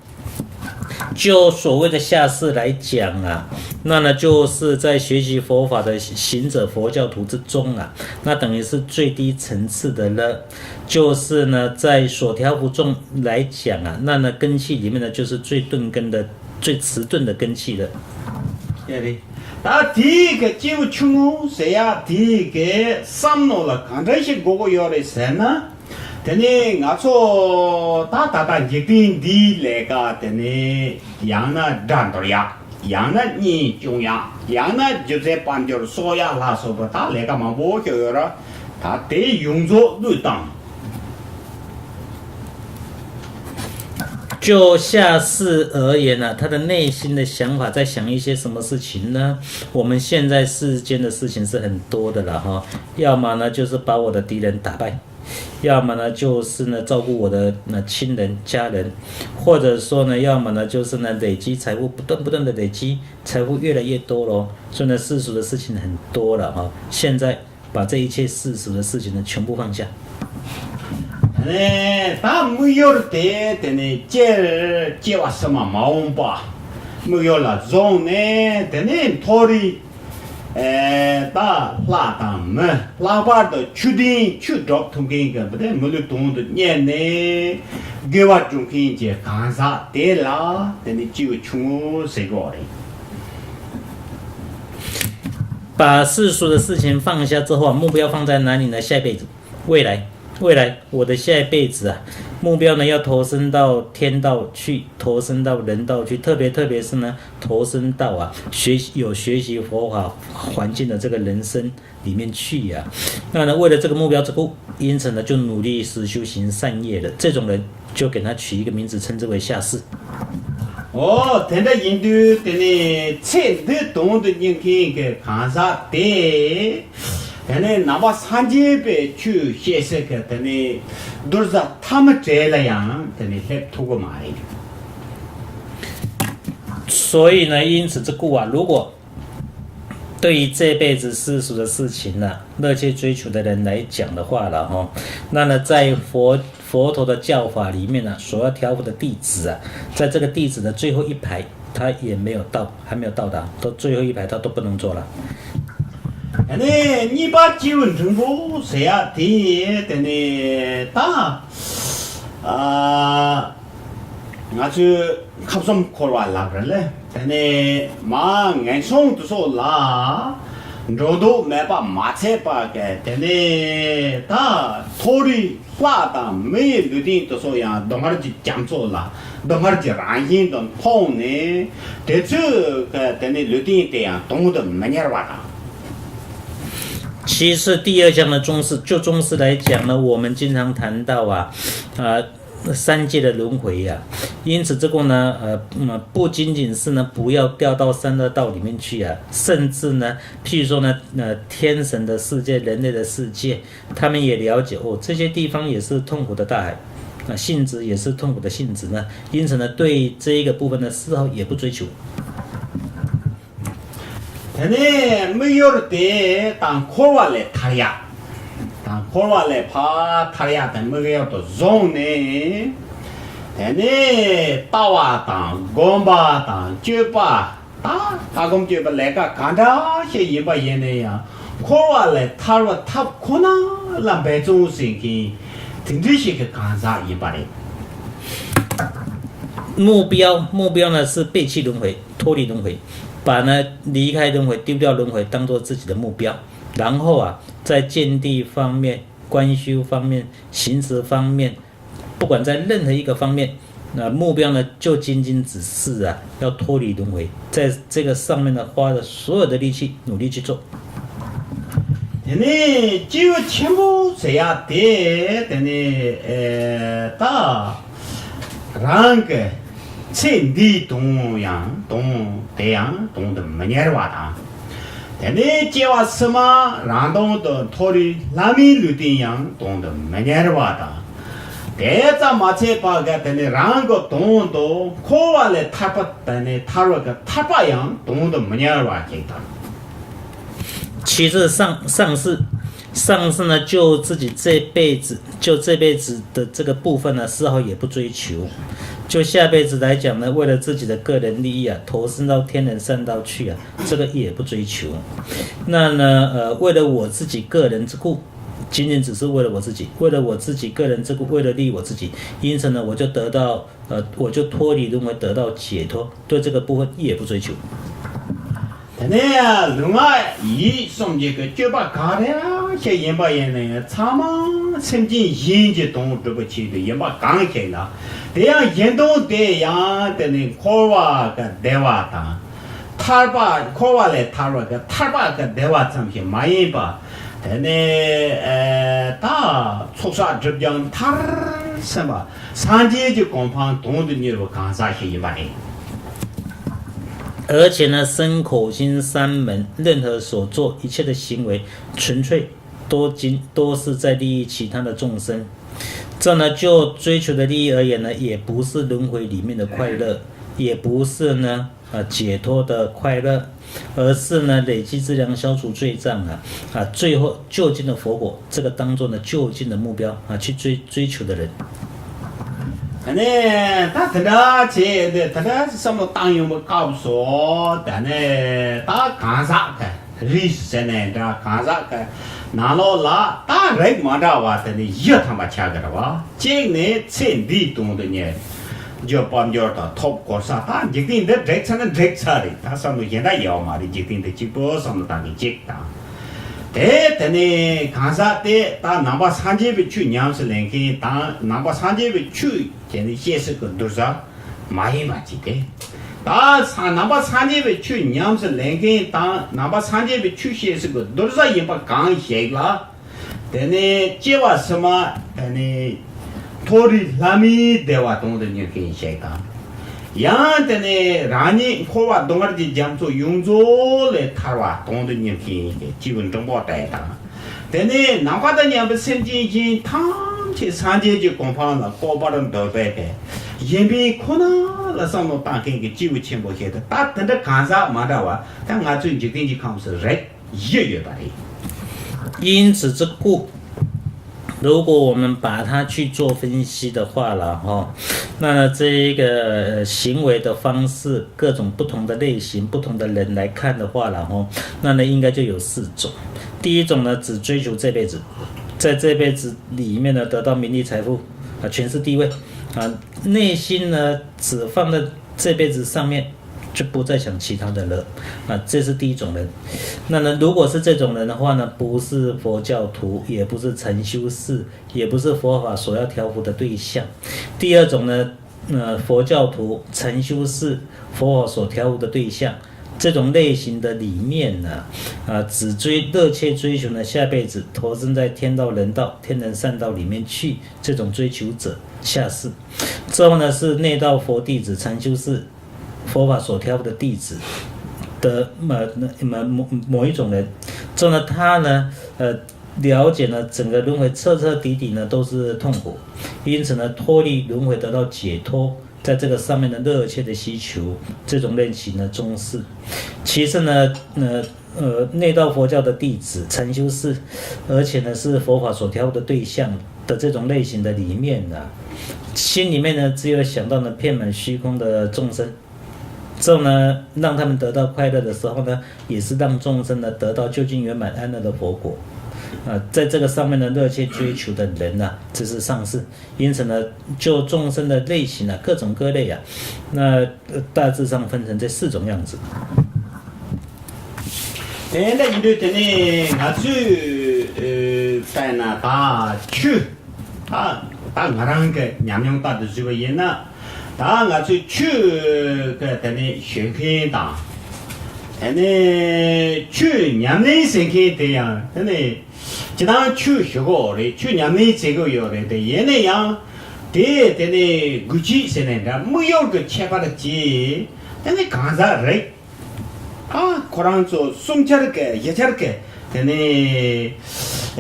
就所谓的下士来讲啊，那呢就是在学习佛法的行者佛教徒之中啊，那等于是最低层次的了。就是呢，在所调伏众来讲啊，那呢根器里面呢就是最钝根的、最迟钝的根器了。 ད་དེའི་གི་སྐྱེས་བུ་ཆུང་ངུ་ཟེར་ཡག་དེའི་གི་བསམ་མནོ་ལ་གང་འདྲ་ཞིག་དགོས་ཀྱི་ཡོད་རེད་ཟེར་ན། དེ་ནས་ང་ཚོ་ད་ད་ལྟ་འཇིག་རྟེན་འདིའི་ལས་ཀ་དེ་ནས་ཡང་ན་དགྲ་འདོར་ཡག་ཡང་ན་གཉེན་སྐྱོང་ཡག་ཡང་ན་རྒྱུ་མཚན་དཔལ་འབྱོར་གསོག་ཡག་ལ་སོགས་པ་ད་ལས་ཀ་མང་པོ་ཞིག་ཡོད་ར། ད་དེ་ཡོངས་རྫོགས་བློས་བཏང་། 就下士而言呢，他的内心的想法在想一些什么事情呢？我们现在世间的事情是很多的了哈，要么呢就是把我的敌人打败，要么呢就是呢照顾我的那亲人家人，或者说呢，要么呢就是呢累积财富，不断不断的累积，财富越来越多咯。所以呢，世俗的事情很多了哈。现在把这一切世俗的事情呢全部放下。 ད་དམིགས་ཡུལ་དེ་དེ་ནས་སྐྱེ་སྐྱེ་བ་ཕྱི་མ་མ་འོངས་པ་དམིགས་ཡུལ་ལ་བཟུང་ནས། དེ་ནས་མཐོ་རིས་ཨེ་ད་ལྷ་དང་མི། ལྷག་པར་དུ་ཆོས་ལྡན་ཆོས་སྒྲུབ་ཐུབ་མཁན་གྱི་བུ་དེ་མི་ལུས་དོན་དུ་གཉེར་ནས་དགེ་བ་སྒྲུབ་མཁན་གྱི་གང་ཟག་དེ་ལ་དེ་ནས་སྐྱེས་བུ་ཆུང་ངུ་ཟེར་གྱི་ཡོད་རེད། 把世俗的事情放下之后啊，目标放在哪里呢？下辈子，未来，未来，我的下一辈子啊，目标呢要投身到天道去，投身到人道去，特别特别是呢，投身到啊学习有学习佛法环境的这个人生里面去呀、那呢，为了这个目标之故，因此呢，就努力实修行善业的这种人，就给他取一个名字，称之为下士。 ཨོ། དེ་འདྲ་ཡིན་དུས་དེ་ནས་ཚེ་འདི་དོན་དུ་གཉེར་མཁན་གྱི་གང་ཟག་དེ། དེ་ནས་ནང་པ་སངས་རྒྱས་པའི་ཆོས་བཤད་སའི་གི་དེ་ནས་བསྡུར་ས་ཐ་མ་གྲས་ལ་ཡང་དེ་ནས་སླེབས་ཐུབ་ཀྱི་མ་རེད། 所以呢，因此这个啊，如果对于这辈子世俗的事情呢，乐趣追求的人来讲的话了哈，那呢，在佛佛陀的教法里面呢，所要调伏的弟子啊，在这个弟子的最后一排，他也没有到，还没有到达，都最后一排他都不能做了。 དེ་ནས་གཉིས་པ་སྐྱེས་བུ་འབྲིང་པོ་ཟེར་ཡ་དེ་དེ་ནས་ད་ཨ་ང་ཚོས་ཁམས་གསུམ་འཁོར་བ་ལབ་རེད་ལེ། དེ་ནས་མ་ངན་སོང་དུ་སོགས་ལ་འགྲོ་འདོད་མེད་པ་མ་ཚད་པ་གི་དེ་ནས་ད་མཐོ་རིས་ལྷ་དང་མི་ཡི་ལུས་རྟེན་དེ་ཚོ་ཡང་སྡུག་བསྔལ་གྱི་རྒྱ་མཚོ་ལ་སྡུག་བསྔལ་གྱི་རང་བཞིན་དུ་མཐོང་ནས་དེ་ཚོས་དེ་ནི་ལུས་རྟེན་དེ་ཡང་དོན་དུ་མི་གཉེར་བ་དང་། 其次，第二项呢，中式，就中式来讲呢，我们经常谈到啊，呃，三界的轮回啊，因此这个呢，呃，嗯，不仅仅是呢，不要掉到三恶道里面去啊，甚至呢，譬如说呢，呃，天神的世界、人类的世界，他们也了解哦，这些地方也是痛苦的大海，啊，性质也是痛苦的性质呢，因此呢，对这一个部分呢，丝毫也不追求。 དེ་ནས་དམིགས་ཡུལ་དེ་དང་འཁོར་བ་ལས་ཐར་ཡ། དང་འཁོར་བ་ལས་ཕར་ཐར་ཡ་དེ་དམིགས་ཡུལ་དུ་བཟུང་ནས། དེ་ནས་ལྟ་བ་དང་སྒོམ་པ་དང་སྤྱོད་པ་དང་ལྟ་སྒོམ་སྤྱོད་པ་ལས་ཀ་གང་འདྲ་ཞིག་ཡིན་པ་ཡིན་ན་ཡང་འཁོར་བ་ལས་ཐར་བའི་ཐབས་ཁོ་ན་ལ་འབད་བརྩོན་བྱེད་མཁན་དེ་འདྲ་ཞིག་གི་གང་ཟག་ཡིན་པ་རེད། 目标，目标呢是背弃轮回，脱离轮回，把呢离开轮回、丢掉轮回当做自己的目标，然后啊，在见地方面、观修方面、行持方面，不管在任何一个方面，那目标呢就仅仅只是啊要脱离轮回，在这个上面呢花了所有的力气努力去做。 དེ་ནས་སྐྱེས་བུ་ཆེན་པོ་ཟེར་ཡ་དེ་དེ་ནས་ཨེ་ད་རང་གི་ཚེ་འདིའི་དོན་ཡང་དོན་དེ་ཡང་དོན་དུ་མི་གཉེར་བ་དང་། དེ་ནས་སྐྱེ་བ་ཕྱི་མ་རང་དོན་དུ་མཐོ་རིས་ལྷ་མིའི་ལུས་རྟེན་ཡང་དོན་དུ་མི་གཉེར་བ་དང་། དེ་ཙམ་མ་ཚད་པ་ག་དེ་ནས་རང་གི་དོན་དུ་འཁོར་བ་ལས་ཐར་པ་དེ་ནས་ཐར་བ་གི་ཐར་པ་ཡང་དོན་དུ་མི་གཉེར་བ་ཞིག་དང་། 其次上上士，上士呢，就自己这辈子，就这辈子的这个部分呢，丝毫也不追求。就下辈子来讲呢，为了自己的个人利益啊，投身到天人三道去啊，这个也不追求。那呢，呃，为了我自己个人之故，仅仅只是为了我自己，为了我自己个人之故，为了利益我自己，因此呢，我就得到，呃，我就脱离轮回，得到解脱，对这个部分也不追求。 དེ་ནས་ལུས་ངག་ཡིད་གསུམ་གྱི་གི་སྤྱོད་པ་ག་རེ་ཞིག་ཡིན་པ་ཡིན་ན་ཡང་ཚང་མ་སེམས་ཅན་གཞན་གྱི་དོན་སྒྲུབ་པའི་ཆེད་དུ་ཡིན་པ་གང་ཞིག་ལ། དེ་ཡང་གཞན་དོན་དེ་ཡང་དེ་ནི་འཁོར་བ་གི་བདེ་བ་དང་། ཐར་པ་འཁོར་བ་ལས་ཐར་བ་གི་ཐར་པ་གི་བདེ་བ་ཙམ་ཞིག་མ་ཡིན་པ། དེ་ནི་ཨེ་ད་ཚོགས་བསགས་སྒྲིབ་སྦྱང་མཐར་ཕྱིན་པ། སངས་རྒྱས་ཀྱི་གོ་འཕང་དོན་དུ་གཉེར་བའི་གང་ཟག་ཞིག་ཡིན་པ་རེད། 而且呢，身口心三门，任何所做一切的行为，纯粹都仅都是在利益其他的众生。这呢，就追求的利益而言呢，也不是轮回里面的快乐，也不是呢，啊，解脱的快乐，而是呢，累积资粮，消除罪障啊，啊，最后究竟的佛果，这个当做呢究竟的目标啊，去追追求的人。 ཨ་ནི་ད་དེ་འདྲ་བྱས་ཏེ་དེ་འདྲ་བསམ་བློ་བཏང་ཡོང་བའི་སྐབས་སུ་དེ་ནས་ད་གང་ཟག་གི་རིས་ཟེར་ནས་འདྲ་གང་ཟག་གི་ནང་ལོགས་ལ་ད་རིགས་མ་འདྲ་བ་དེ་ནི་བཞི་ཐམ་པ་ཆགས་ཀྱི་རེད་བ། གཅིག་ནི་ཚེ་འདིའི་དོན་དུ་གཉེར། རྒྱུ་དཔལ་འབྱོར་དང་ཐོབ་གོ་ས་དང་འཇིག་རྟེན་འདི་འགྲིག་ཚར་ན་འགྲིག་ཚར་རེད། ད་བསམ་བློ་གཞན་དག་ཡོད་མ་རེད། འཇིག་རྟེན་འདི་གཅིག་པོ་བསམ་བློ་བཏང་གི་གཅིག་དང་། དེ་དེ་ནས་གང་ཟག་དེ་ད་ནང་པ་སངས་རྒྱས་པའི་ཆོས་ཉམས་སུ་ལེན་མཁན་དང་ནང་པ་སངས་རྒྱས་པའི་ཆོས་དེ་ནི་བཤད་སྲོལ་གྱི་བསྡུར་ས་མ་ཡིན་པ་ཅིག་སྟེ། ད་ས་ནང་པ་སངས་རྒྱས་པའི་ཆོས་ཉམས་སུ་ལེན་མཁན་དང་ནང་པ་སངས་རྒྱས་པའི་ཆོས་བཤད་སྲོལ་གྱི་བསྡུར་ས་ཡིན་པ་གང་ཞིག་ལ། དེ་ནས་སྐྱེ་བ་ཕྱི་མ་དེ་ནས་མཐོ་རིས་ལྷ་མིའི་བདེ་བ་དོན་དུ་གཉེར་མཁན་ཞིག་དང་། ཡང་དེ་ནས་རང་ཉིད་འཁོར་བ་སྡུག་བསྔལ་གྱི་རྒྱ་མཚོ་ཡོངས་རྫོགས་ལས་ཐར་བ་དོན་དུ་གཉེར་མཁན་ཞིག་སྐྱེས་བུ་འབྲིང་པོ་དེ་དང་། དེ་ནས་ནམ་མཁའ་དང་མཉམ་པའི་སེམས་ཅན་གཞན་ཐམས་ ཆེ་སངས་རྒྱས་ཀྱི་གོ་འཕང་ལ་བཀོད་པར་འདོད་པའི་གི་ཡིན་པའི་ཁོ་ན་ལ་བསམ་བློ་བཏང་མཁན་གྱི་སྐྱེས་བུ་ཆེན་པོ་ཞིག་ཏུ། ད་དེ་འདྲ་གང་ཟག་མ་འདྲ་བ་ད་ང་ཚོའི་འཇིག་རྟེན་གྱི་ཁམས་སུ་རེག་བཞིན་ཡོད་པ་རེད། 因此这故，如果我们把它去做分析的话了哈，那么这一个行为的方式，各种不同的类型、不同的人来看的话了哈，那么应该就有四种。第一种呢，只追求这辈子，在这辈子里面呢得到名利财富啊、权势地位啊，内心呢只放在这辈子上面，就不再想其他的了啊，这是第一种人。那呢，如果是这种人的话呢，不是佛教徒，也不是禅修士，也不是佛法所要调伏的对象。第二种呢，呃，佛教徒、禅修士、佛法所调伏的对象，这种类型的里面呢，啊，只追热切追求呢下辈子投生在天道人道、天人善道里面去，这种追求者下士。之后呢，是内道佛弟子、禅修士、佛法所调伏的弟子的某某某某一种人。之后呢，他呢，呃，了解呢整个轮回彻彻底底呢都是痛苦，因此呢脱离轮回得到解脱，在这个上面的热切的需求，这种类型呢中士。其次呢，呃呃，内道佛教的弟子、禅修士，而且呢是佛法所调伏的对象的这种类型的里面呢，心里面呢只有想到呢遍满虚空的众生，这种呢让他们得到快乐的时候呢，也是让众生呢得到究竟圆满安乐的佛果。啊，在这个上面呢热切追求的人呢，这是上士。因此呢，就众生的类型啊，各种各类啊，那呃大致上分成这四种样子。 དེ་འདྲ་ཡིན་དུས་དེ་ནས་ང་ཚོས་ཨ་ལྟ་ན་ད་ཆོས་ད་ད་ང་རང་གི་ཉམས་མྱོང་ལྟར་དུ་ཞུས་པ་ཡིན་ན། ད་ང་ཚོས་ཆོས་ཀྱི་དེ་ནས་ཞུ་མཁན་དང་། དེ་ནས་ཆོས་ཉམས་ལེན་བྱེད་མཁན་དེ་ཡང་དེ་ནས་སྤྱིར་བཏང་ཆོས་ཞུ་གི་ཡོད་རེད། ཆོས་ཉམས་ལེན་བྱེད་ཀྱི་ཡོད་རེད། དེ་ཡིན་ན་ཡང་དེ་དེ་ནས་དགོས་ཆེད་ཟེར་ནས་འདྲ་དམིགས་ཡུལ་གྱི་ཁྱད་པར་གྱིས་དེ་ནས་གང་ཟག་རེད། ཨ། ཁོ་རང་ཚོ་གསུམ་ཆར་གི་བཞི་ཆར་གི་དེ་ནས་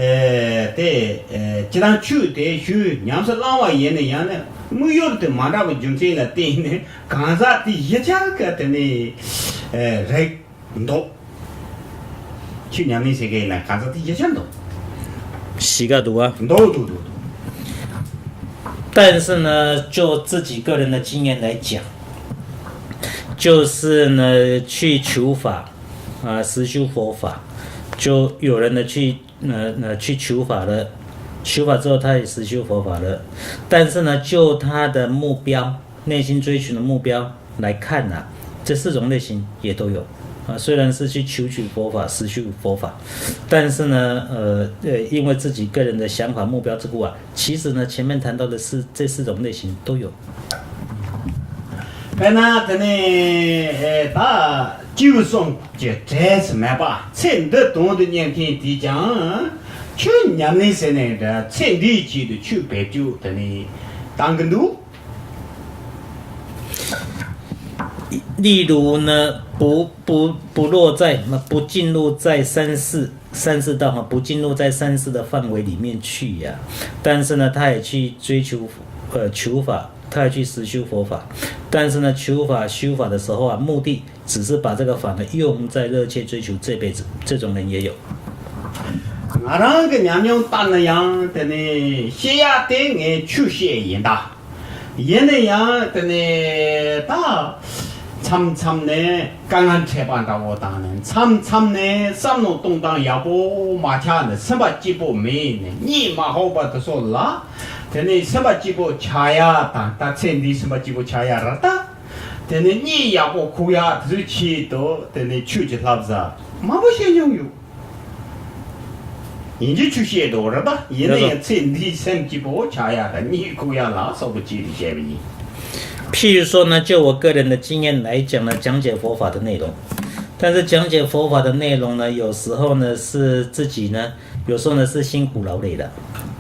ཨེ་དེ་ཨེ་སྤྱིར་བཏང་ཆོས་དེ་ཞུ་ཉམས་སུ་བླང་བ་ཡིན་ན་ཡང་ནི་དམིགས་ཡུལ་དེ་མ་འདྲ་བའི་རྒྱུ་མཚན་ལ་བརྟེན་ནས་གང་ཟག་དེ་བཞི་ཆར་གི་དེ་ནས་ཨེ་རེག་འདུག་ཆོས་ཉམས་ལེན་བྱེད་མཁན་ཡིན་ན་གང་ཟག་དེ་བཞི་ཆར་འདུག་བཞི་ག་འདུག་བ། འདུག་འདུག་འདུག་འདུག 但是呢，就自己个人的经验来讲，就是呢，去求法，啊，实修佛法，就有人呢去，呃，呃，去求法了，求法之后他也实修佛法了，但是呢，就他的目标，内心追求的目标来看呢，这四种类型也都有。啊，虽然是去求取佛法、实修佛法，但是呢，呃，呃，因为自己个人的想法、目标之故啊，其实呢，前面谈到的是这四种类型都有。 དཔེར་ན་དེ་ནས་ད་སྐྱེས་བུ་གསུམ་གྱི་གྲས་སུ་མེད་པ་ཚེ་འདི་དོན་དུ་གཉེར་མཁན་དེས་ཀྱང་ཆོས་ཉམས་ལེན་ཟེར་ནས་འདྲ་ཚེ་འདིའི་ཆེད་དུ་ཆོས་བེད་སྤྱོད་དེ་ནས་བཏང་གི་འདུག 例如呢，不不不落在，不进入在三世三世道哈，不进入在三世的范围里面去呀。但是呢，他也去追求呃求法，他也去实修佛法。但是呢，求法修法的时候啊，目的只是把这个法呢用在热切追求这辈子，这种人也有。 ང་རང་གི་ཉམས་མྱོང་ལྟར་ན་ཡང་དེ་ནས་བཤད་ཡ་དེ་ངས་ཆོས་བཤད་ཡིན་ད། ཡིན་ན་ཡང་དེ་ནས་ད་མཚམས་མཚམས་ནས་དཀའ་ངལ་འཕྲད་པ་འདྲ་བོ་དང་ནི་མཚམས་མཚམས་ནས་བསམ་བློ་གཏོང་སྟངས་ཡག་པོ་མ་ཆགས་ནས་སེམས་པ་སྐྱིད་པོ་མེད་ནས་གཉིད་མ་ཧོག་པ་དེ་ཚོ་ལ་དེ་ནས་སེམས་པ་སྐྱིད་པོ་ཆགས་ཡ་དང་། ད་ཚེ་འདིའི་སེམས་པ་སྐྱིད་པོ་ཆགས་ཡ་རེད་ད། དེ་ནས་གཉིད་ཡག་པོ་ཁུག་ཡ་དེ་ཚོའི་ཆེད་དུ་དེ་ནས་ཆོས་ཀྱི་བསླབ་བྱ་མང་པོ་བཤད་མྱོང་ཡོད། ཡིན་གྱི་ཆོས་བཤད་འགྲོ་རེད་པ། ཡིན་ན་ཡང་ཚེ་འདིའི་སེམས་སྐྱིད་པོ་ཆགས་ཡ་དང་གཉིད་ཁུག་ཡ་ལ་སོགས་པ་ཅིག་ལ་བཤད་པ་ཡིན། 譬如说呢，就我个人的经验来讲呢，讲解佛法的内容。但是讲解佛法的内容呢，有时候呢是自己呢，有时候呢是辛苦劳累的，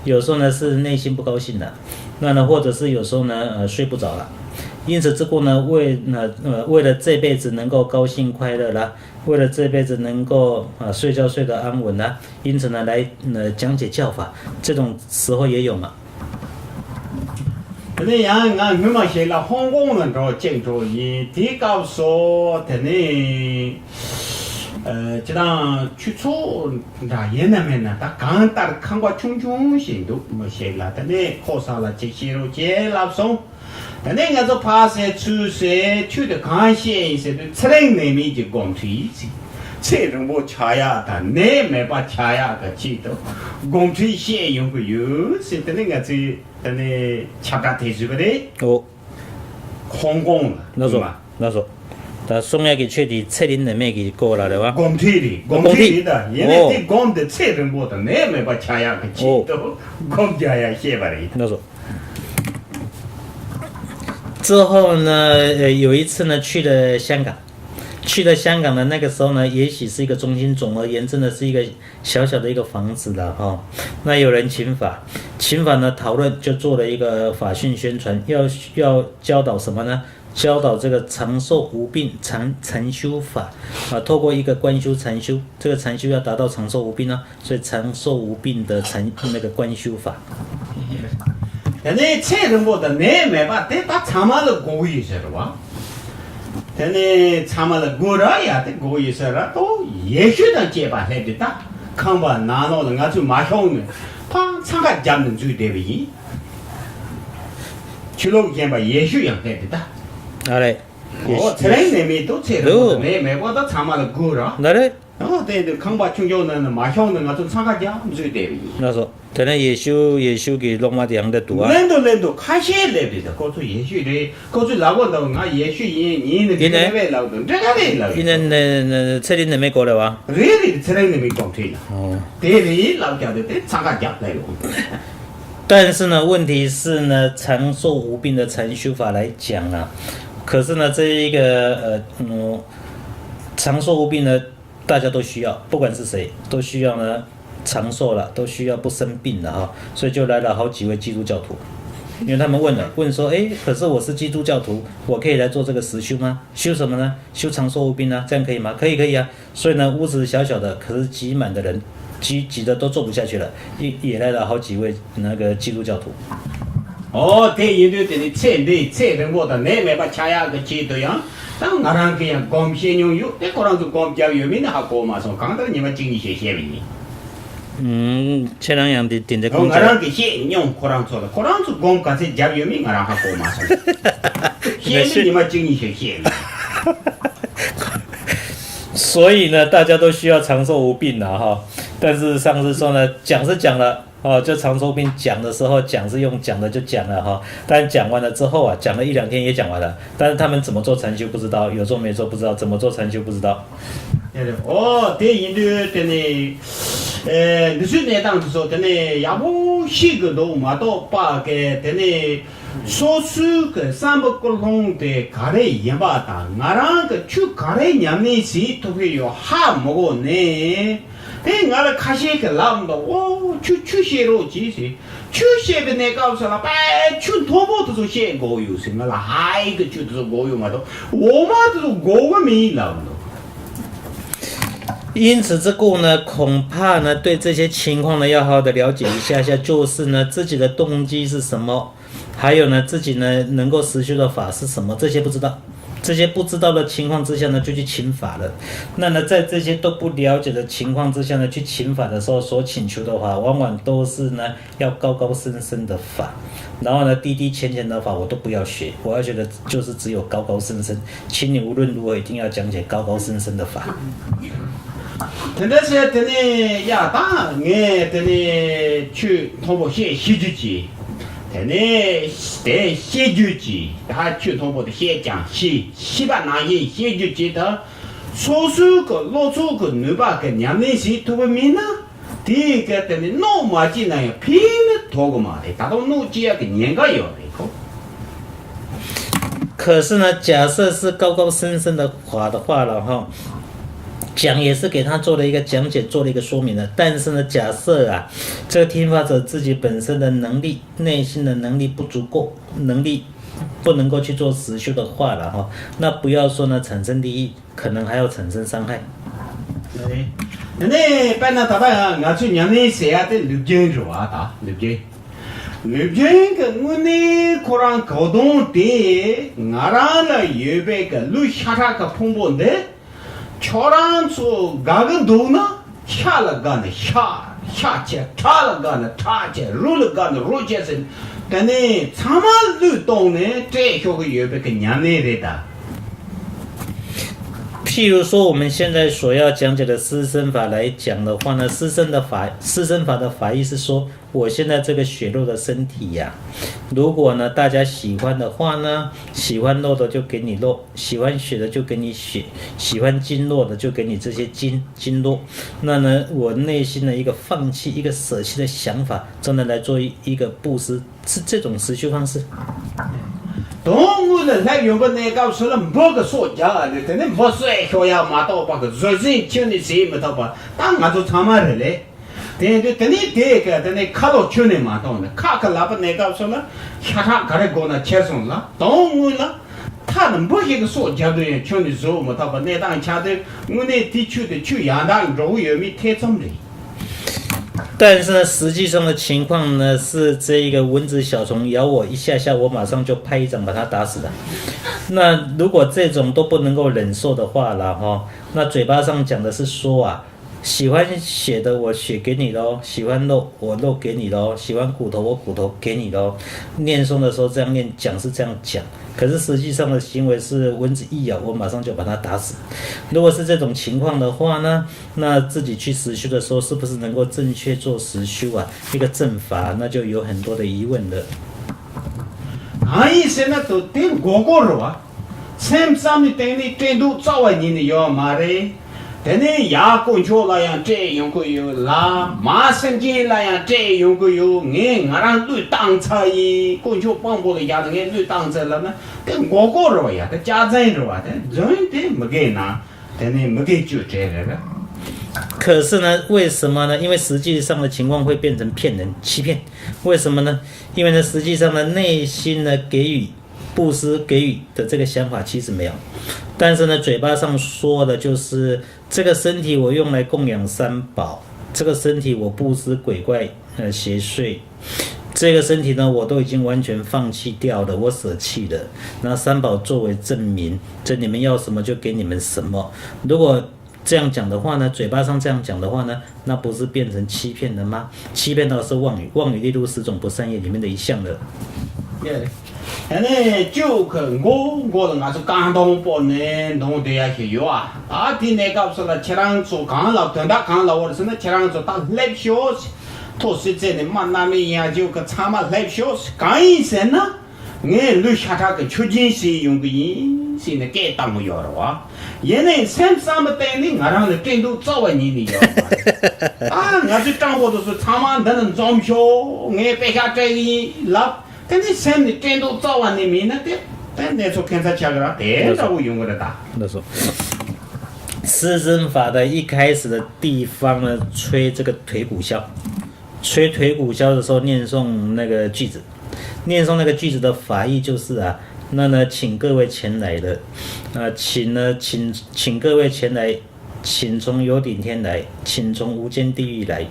有时候呢是内心不高兴的，那呢或者是有时候呢呃睡不着了。因此这个呢，为呢呃为了这辈子能够高兴快乐啦，为了这辈子能够啊睡觉睡得安稳啦，因此呢来呃讲解教法，这种时候也有嘛。དེ་ནས་ཡང་ང་སྔོན་མ་ཞིག་ལ་ཧོང་ཀོང་ལ་འགྲོ་གཅིག་འགྲོ་ཡིན། དེའི་སྐབས་སུ་དེ་ནས་ཨ་སྤྱིར་བཏང་ཆོས་ཚོགས་འདྲ་ཡིན་ན་མིན་ན་ད་གང་ལྟར་ཁང་པ་ཆུང་ཆུང་ཞིག་འདུག་མི་ཞིག་ལ། དེ་ནས་ཁོ་ས་ལ་ཅིག་བཤད་རོགས་བྱེད་ལབ་སོང་། དེ་ནས་ང་ཚོ་ཕར་ཟེར་ཚུར་ཟེར་ཆོས་དེ་གང་བཤད་ཡིན་ཟེར་དུས་ཚེ་རིང་ནད་མེད་ཀྱི་དགོངས་ཁྲིད་ཟེར། ཚེ་རིང་པོ་ཆགས་ཡག་དང་ནད་མེད་པ་ཆགས་ཡག་གི་ཆེད་དུ་དགོངས་ཁྲིད་བཤད་ཡོང་གི་ཡོད་ཟེར། དེ་ནས་ང་ཚོས་དེ་ནས་ཁྱབ་བསྒྲགས་དེ་བཟོས་པ་རེད། ཨོ། ཧོང་ཀོང་ལ། ལགས་སོ། ལགས་སོ། ད་གསུང་ཡག་གི་ཆོས་དེ་ཚེ་རིང་ནད་མེད་ཀྱི་སྐོར་ལ་རེད་བ། དགོངས་ཁྲིད་རེད། དགོངས་ཁྲིད་རེད། ད་ཡིན་ནའི་ཨོ། དེ་སྒོམ་དེ་ཚེ་རིང་པོ་དང་ནད་མེད་པ་ཆགས་ཡག་གི་ཆེད་དུ་སྒོམ་རྒྱག་ཡག་བཤད་པ་རེད། ལགས་སོ། 之后呢，呃，有一次呢，去了香港。去了香港的那个时候呢，也许是一个中心，总而言之呢，是一个小小的一个房子了哈。那有人请法，请法呢讨论，就做了一个法讯宣传，要要教导什么呢？教导这个长寿无病禅禅修法啊，透过一个观修禅修，这个禅修要达到长寿无病呢，所以长寿无病的禅那个观修法。 དེ་ནས་ཚེ་རིང་པོ་དང་ནད་མེད་པ་དེ་ད་ཚང་མ་ལ་དགོས་ཀྱི་ཡོད་ཟེར་བ། དེ་ནས་ཚང་མ་ལ་དགོས་ར་ཡ་དེ་དགོས་ཀྱི་ཡོད་ཟེར་ར་ཏོ། ཡེ་ཤུ་དང་བཅས་པ་སླེབས་ཏེ་ད་ཁང་པ་ནང་ལོགས་ལ་ང་ཚོས་མ་ཤོང་ནས་ཕར་འཚང་ཁ་བརྒྱབ་ནས་འཛུལ་བསྡད་པ་ཡིན། ཆོས་ལུགས་གཞན་པ་ཡེ་ཤུ་ཡང་སླེབས་ཏེ་ད། ཨ་རེད། ཨོ་ཚེ་རིང་ནད་མེད་དུ་ཚེ་རིང་པོ་དང་ནད་མེད་པ་ད་ཚང་མ་ལ་དགོས་ར། ད་རེད། ཨོ་དེ་དུས་ཁང་པ་ཆུང་ཆུང་ནང་ནས་མ་ཤོང་ནས་ང་ཚོ་འཚང་ཁ་རྒྱག་འཛུལ་བསྡད་པ་ཡིན། ལགས་སོ། དེ་ནས་ཡེ་ཤུ་ཡེ་ཤུ་གི་སློབ་མ་དེ་ཡང་འདྲ་འདུག་ཨ། ལན་དུ་ལན་དུ་ཁ་ཤས་སླེབས་དུས་ད་ཁོ་ཚོ་ཡེ་ཤུ་རེད། ཁོ་ཚོས་ལབ་གོ་འདུག་ང་ཡེ་ཤུ་ཡིན། ཡིན་ནི་ཡིན་ནི། འདྲ་ག་རེད་ལབ་དུས་འདྲ་ག་རེད་ལབ་ཡིན་ནི་ཚེ་རིང་ནད་མེད་སྐོར་རེད་བ། རེད་རེད། ཚེ་རིང་ནད་མེད་དགོངས་ཁྲིད་ལ། ཨོ། དེ་རེད་ལབ་རྒྱག་དུས་དེ་འཚང་ཁ་རྒྱག་སླེབས་ཡོང་། 但是呢，问题是呢，长寿无病的禅修法来讲啊，可是呢，这一个呃，嗯，长寿无病呢，大家都需要，不管是谁，都需要呢长寿了，都需要不生病了哈，所以就来了好几位基督教徒，因为他们问了，问说，哎，可是我是基督教徒，我可以来做这个实修吗？修什么呢？修长寿无病啊，这样可以吗？可以，可以啊。所以呢，屋子小小的，可是挤满的人，挤挤的都坐不下去了，也也来了好几位那个基督教徒。 ཨོ་དེ་ཡིན་དུས་དེ་ནི་ཚེ་འདི་ཚེ་རིང་པོ་དང་ནད་མེད་པ་ཆགས་ཡག་གི་ཆེད་དུ་ཡང་ད་ང་རང་གིས་ཡང་སྒོམ་བཤད་མྱོང་ཡོད། དེ་ཁོ་རང་ཚོ་སྒོམ་བརྒྱབ་ཡོད་མིན་ནི་ཧ་གོ་མ་སོང་། གང་ལྟར་ཉི་མ་གཅིག་གཉིས་ཤིག་བཤད་པ་ཡིན། ཨུམ། ཁྱེད་རང་ཡང་དེ་དེ་འདྲ་ཨོ་ཁོང་ང་ཚོ་རང་གིས་བཤད་མྱོང་། ཁོ་རང་ཚོ་ལ་ཁོ་རང་ཚོ་སྒོམ་ག་ཚད་བརྒྱབ་ཡོད་མིན་ང་རང་ཧ་གོ་མ་སོང་། བཤད་ནི་ཉི་མ་གཅིག་གཉིས་ཤིག་བཤད་ཡིན། 所以呢，大家都需要长寿无病的哈。但是上次说呢，讲是讲了，哦，就长寿病讲的时候讲是用讲的就讲了哈，但讲完了之后啊，讲了一两天也讲完了，但是他们怎么做禅修不知道，有做没做不知道，怎么做禅修不知道。 ཨོ་དེ་ཡིན་དུས་དེ་ནི་ཨེ་འདི་ཚོའི་གནས་སྟངས་དེ་ཚོ་དེ་ནི་ཡག་པོ་ཤེས་གི་འདུག་མ་གཏོགས་པ་གི་དེ་ནི་སོ་སོའི་གི་བསམ་པ་ཀུན་སློང་དེ་ག་རེ་ཡིན་པ་དང་ང་རང་གི་ཆོས་ག་རེ་ཉམས་ལེན་བྱེད་ཐུབ་ཀྱི་ཡོད་ཧ་མ་གོ་ནས། དེ་ང་ལ་ཁ་ཤས་ཀྱིས་ལབ་འདུག་ཨོ་ཆོས་ཆོས་བཤད་རོགས་གྱིས་ཟེར། ཆོས་བཤད་པའི་གནས་སྐབས་སུ་ལ་དཔེ་ཆོས་མཐོན་པོ་དེ་ཚོ་བཤད་དགོས་ཡོད་ཟེར། ང་ལ་ཧའི་གི་ཆོས་དེ་ཚོ་དགོས་ཡོད་མ་གཏོགས་འོག་མ་དེ་ཚོ་དགོས་གི་མིན་ལབ་འདུག 因此，这个呢，恐怕呢，对这些情况呢，要好好的了解一下下，就是呢，自己的动机是什么，还有呢，自己呢，能够实修的法是什么，这些不知道。这些不知道的情况之下呢，就去请法了。那呢，在这些都不了解的情况之下呢，去请法的时候所请求的话，往往都是呢，要高高深深的法，然后呢，低低浅浅的法我都不要学，我要学的就是只有高高深深，请你无论如何一定要讲解高高深深的法。 དེ་འདྲ་བྱས་དེ་ནས་ཡ་ད་ངས་དེ་ནས་ཆོས་མཐོན་པོ་བཤད་ཤེས་རྒྱུ་གྱིས། དེ་ནས་དེ་བཤད་རྒྱུ་གྱིས་ད་ཆོས་མཐོན་པོ་དེ་བཤད་ཀྱང་ཤེས་ཤེས་པ་ནང་བཞིན་བཤད་རྒྱུ་གྱིས་ད་སོ་སོའི་གི་བློ་ཚོགས་ཀྱི་ནུས་པ་གི་ཉམས་ལེན་བྱེད་ཐུབ་པ་མིན་ན། དེའི་སྐད་དེ་ནི་གནོད་མ་བྱས་ན་ཡང་ཕན་ནི་ཐོགས་གི་མ་རེད། ད་དུང་གནོད་བྱེད་ཡག་གི་ཉེན་ཁ་ཡོད་རེད་ཁོ། 可是呢，假设是高高深深的法的话了哈，讲也是给他做了一个讲解，做了一个说明的。但是呢，假设啊，这个听法者自己本身的能力、内心的能力不足够，能力不能够去做实修的话了哈，那不要说呢产生利益， 可能还要产生伤害。 དེ་ནས་དཔེར་ན་ད་ལྟ་ང་ཚོས་ཉམས་ལེན་བྱེད་ཡ་དེ་ལུས་རྒྱུན་རེད་བ། ད་ལུས་རྒྱུན། ལུས་རྒྱུན་གྱི་དངོས་གནས་ཁོ་རང་གོ་དོན་དེ་ང་རང་ལ་ཡོད་པའི་གི་ལུས་ཤ་ཁྲག་གི་ཕུང་པོ་འདི་ཁྱོད་རང་ཚོ་དགའ་གི་འདུག་ན་ཤ་ལ་དགའ་ན་ཤ་ཤ་བྱེད། ཁྲག་ལ་དགའ་ན་ཁྲག་བྱེད། རུ་ལ་དགའ་ན་རུ་བྱེད་ཟེར། དེ་ནས་ཚང་མ་བློས་གཏོང་ནས་སྤྲད་ཤོག་གི་ཡོད་པའི་གི་ཉམས་ལེན་རེད་ད།譬如说，我们现在所要讲解的施身法来讲的话呢，施身的法，施身法的法意是说，我现在这个血肉的身体呀、如果呢大家喜欢的话呢，喜欢肉的就给你肉，喜欢血的就给你血，喜欢经络的就给你这些经经络。那呢，我内心的一个放弃、一个舍弃的想法，真的来做一一个布施，是这种实修方式。དོན་དངོས་ལ་སླེབས་ཡོང་པ་གནས་སྐབས་སུ་ལ་འབུ་གི་སོ་རྒྱག་ལས་དེ་ནས་འབུ་གསོད་ཤོག་ཡ་མ་གཏོགས་པ་གི་བཟོད་བསྲན་ཁྱོན་ནས་བྱེད་མི་ཐུབ་པ་ད་ང་ཚོ་ཚང་མ་རེད་ལས། དེ་དུས་དེ་ནས་དེ་ག་དེ་ནས་ཁ་ལོ་ཁྱོན་ནས་མ་གཏོང་ནས་ཁ་གི་ལག་པ་གནས་སྐབས་སུ་ལ་ཤ་ཁྲག་ག་རེ་དགོས་ན་ཁྱེར་སོང་ལ་དོན་དངོས་ལ་ཐ་ན་འབུ་ཞིག་གི་སོ་རྒྱག་དུས་ཡང་ཁྱོན་ནས་བཟོད་མི་ཐུབ་པ་གནས་སྟངས་ཆགས་དུས་དངོས་གནས་དེ་ཆོས་དེ་ཆོས་ཡང་དག་འགྲོ་གི་ཡོད་མེད་ཐེ་ཚོམ་རེད། 但是呢，实际上的情况呢，是这一个蚊子小虫咬我一下下，我马上就拍一掌把它打死的。那如果这种都不能够忍受的话了哈，那嘴巴上讲的是说啊，喜欢血的我血给你喽，喜欢肉我肉给你喽，喜欢骨头我骨头给你喽。念诵的时候这样念，讲是这样讲，可是实际上的行为是蚊子一咬，我马上就把它打死。如果是这种情况的话呢，那自己去实修的时候，是不是能够正确做实修啊？一个正法，那就有很多的疑问了。 གང་ཡིན་ཟེར་ན་དོ་དེ་མགོ་སྐོར་རེད་བ། སེམས་ཙམ་ནས་སྟེང་ནས་སྤྲད་འདུག་རྩ་བ་ཉིད་ནས་ཡོད་མ་རེད། དེ་ནས་ཡ་དཀོན་མཆོག་ལ་ཡང་སྤྲད་ཡོང་གི་ཡོད་ལ་མ་སེམས་ཅན་ལ་ཡང་སྤྲད་ཡོང་གི་ཡོད། ངས་ང་རང་བློས་བཏང་ཚར་ཡིན། དཀོན་མཆོག་དཔང་པོ་ལ་བཞག་ནས་ངས་བློས་བཏང་ཚར་ལབ་ན་དེ་མགོ་སྐོར་རེད་བ། ཡ་དེ་སྐྱག་རྫུན་རེད་བ། དེ་རྫུན་དེ་མི་དགེ་ན། དེ་ནས་མི་དགེ་བཅུ་སྤྲད་རེད་ར། 可是呢，为什么呢？因为实际上的情况会变成骗人、欺骗。为什么呢？因为呢，实际上呢，内心呢给予、布施、给予的这个想法其实没有，但是呢，嘴巴上说的就是这个身体我用来供养三宝，这个身体我布施鬼怪呃邪祟，这个身体呢我都已经完全放弃掉了，我舍弃了。那三宝作为证明，这你们要什么就给你们什么。如果这样讲的话呢，嘴巴上这样讲的话呢，那不是变成欺骗了吗？欺骗的是妄语，妄语例如十种不善业里面的一项了。 དེ་ནས་ཅོ་གི་མགོ་མགོ་ལ་ང་ཚོ་རྐང་གདོང་སྤོ་ནས་གདོང་བསྡད་ཡ་ཞིག་ཡོད་ཨ། ད་དེ་གནས་སྐབས་སུ་ལ་ཁྱེད་རང་ཚོ་གང་ལ་དོན་དག་གང་ལ་འོར་ཟེར་ན་ཁྱེད་རང་ཚོ་ད་སླེབས་ཤོག་ཐོ་སི་ཙེ་ནས་མ་གནམ་མེད་ཡ་ཅོ་གི་ཚང་མ་སླེབས་ཤོག་གང་ཡིན་ཟེར་ན། ངས་ལུས་ཤ་ཁྲག་གི་མཆོད་སྦྱིན་བྱེད་ཡོང་གི་ཡིན་ཟེར་ནས་སྐད་བཏང་གི་ཡོད་རེད་བ། ཡིན་ནའི་སེམས་བསམ་པ་གཏན་ནས་ང་རང་ལ་སྤྲད་འདུག་རྩ་བ་ཉིད་ནས་ཡོད་མ་རེད། ཨ་ང་ཚོའི་སྤྲང་པོ་དེ་ཚོ་ཚང་མ་འདི་ལ་འཛོམས་ཤོག་ངས་པེ་ཤག་སྤྲད་གི་ཡིན་ལབ། དེ་ནས་སེམས་ནས་སྤྲད་འདུག་རྩ་བ་ནས་མིན་ན་དེ་དེ་གནས་ཚུལ་ཁྱད་མཚར་ཆགས་གི་ར་དེ་འདྲ་བོ་ཡོང་གི་རེད་ད། 那说，施身法的一开始的地方呢，吹这个腿骨箫。 吹腿骨箫的时候念诵那个句子，念诵那个句子的法意就是啊，那呢，请各位前来的，啊，请呢，请请各位前来，请从有顶天来，请从无间地狱来。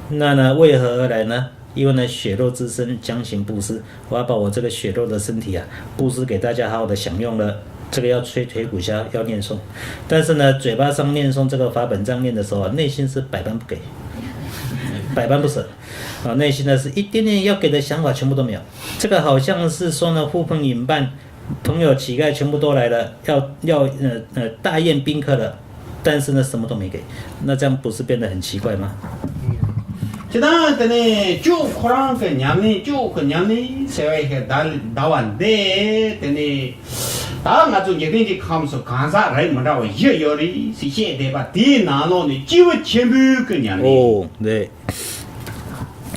那呢，为何而来呢？因为呢，血肉之身将行布施，我要把我这个血肉的身体啊，布施给大家好好的享用了。这个要吹腿骨箫，要念诵。但是呢，嘴巴上念诵这个法本这样念的时候啊，内心是百般不给，百般不舍。 啊，内心呢是一点点要给的想法全部都没有。这个好像是说呢，呼朋引伴、朋友乞丐全部都来了，要要呃呃大宴宾客了，但是呢什么都没给，那这样不是变得很奇怪吗？ ཅི་ད་དེ་ནས་ཅོ་ཁོ་རང་གི་ཉམས་ལེན་ཅོ་གི་ཉམས་ལེན་ཟེར་བའི་ཞིག་ད་ད་བ་འདི་དེ་ནས་ད་ང་ཚོ་འཇིག་རྟེན་གྱི་ཁམས་སུ་གང་ཟག་རིགས་མི་འདྲ་བ་བཞི་ཡོད་རེད་ཟེར་བཤད་བསྡད་པ་དེའི་ནང་ལོགས་ནས་སྐྱེས་བུ་ཆེན་པོའི་གི་ཉམས་ལེན། 哦，对。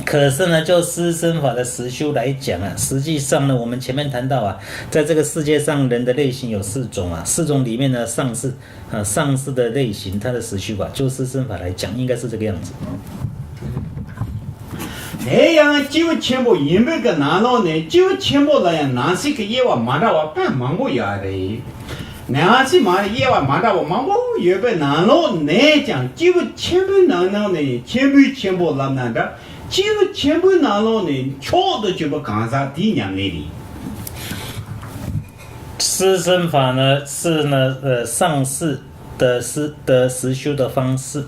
可是呢，就施身法的实修来讲啊，实际上呢，我们前面谈到啊，在这个世界上人的类型有四种啊，四种里面呢，上士啊，上士的类型，它的实修法，就施身法来讲，应该是这个样子。 དེ་ཡང་སྐྱེས་བུ་ཆེན་པོ་ཡིན་པའི་གི་ནང་ལོགས་ནས་སྐྱེས་བུ་ཆེན་པོ་ལ་ཡང་ནང་གསེས་ཀྱི་དབྱེ་བ་མ་འདྲ་བ་དཔེ་མང་པོ་ཡོད་རེད། ནང་གསེས་མ་དབྱེ་བ་མ་འདྲ་བ་མང་པོ་ཡོད་པའི་ནང་ལོགས་ནས་ཀྱང་སྐྱེས་བུ་ཆེན་པོའི་ནང་ནང་ནས་ཆེན་པོའི་ཆེན་པོ་ལབ་ན་འདྲ། སྤྱི་བོ་ཆེན་པོའི་ནང་ལོགས་ནས་མཆོག་ཏུ་གྱུར་པ་གང་ཟག་དེའི་ཉམས་ལེན་རེད། 四身法呢，是呢，呃，上士的是的实修的方式，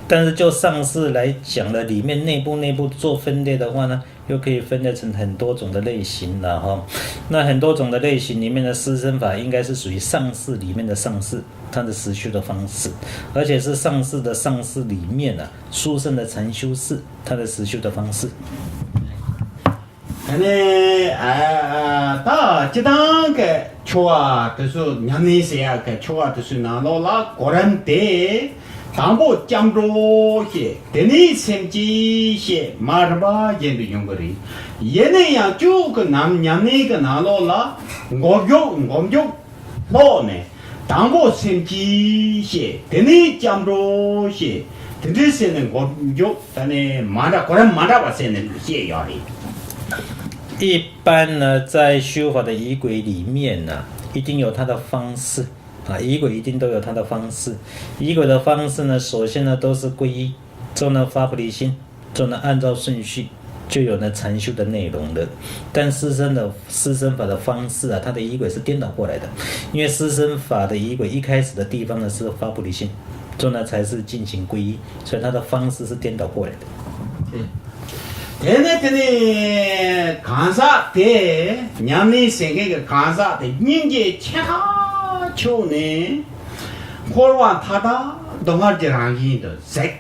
但是就上士来讲呢，里面内部内部做分类的话呢，又可以分类成很多种的类型了哈。那很多种的类型里面的四身法应该是属于上士里面的上士，它的实修的方式，而且是上士的上士里面呢，殊胜的禅修士，他的实修的方式。 ཨ་ནི་ཨ་ད་སྤྱི་བཏང་གི་ཆོ་ག་དེ་ཚོ་ཉམས་ལེན་བྱེད་ཡག་གི་ཆོ་ག་དེ་ཚོའི་ནང་ལོགས་ལ་གོ་རིམ་དེ། དང་པོ་སྐྱབས་འགྲོ་བཤད། དེ་ནས་སེམས་བསྐྱེད་བཤད། མར་རིམ་པ་བཞིན་དུ་ཡོང་གི་རེད། ཡིན་ན་ཡང་ཆོ་ག་གི་ནམ་ཉམས་ལེན་གི་ནང་ལོགས་ལ་མགོ་མཇུག་མགོ་མཇུག་ལྷོག་ནས། དང་པོ་སེམས་བསྐྱེད་བཤད། དེ་ནས་སྐྱབས་འགྲོ་བཤད། དེ་འདྲའི་ཟེར་ནས་མགོ་མཇུག་ད་ནི་མ་འདྲ་གོ་རིམ་མ་འདྲ་བ་ཟེར་ནས་བཤད་ཡོད་རེད། 一般呢，在修法的仪轨里面呢，一定有它的方式啊，仪轨一定都有它的方式。仪轨的方式呢，首先呢都是皈依，之后呢发菩提心，之后呢按照顺序就有呢禅修的内容了。但四身的四身法的方式啊，它的仪轨是颠倒过来的，因为四身法的仪轨一开始的地方呢是发菩提心，之后呢才是进行皈依，所以它的方式是颠倒过来的。 དེ་ནས་དེ་ནས་གང་ཟག་དེ་ཉམས་ལེན་བྱེད་མཁན་གྱི་གང་ཟག་དེ་སྙིང་རྗེ་ཆེ་ཁ་ཕྱོགས་ནས་འཁོར་བ་མཐའ་དག་སྡུག་བསྔལ་གྱི་རང་བཞིན་དུ་གཟིགས།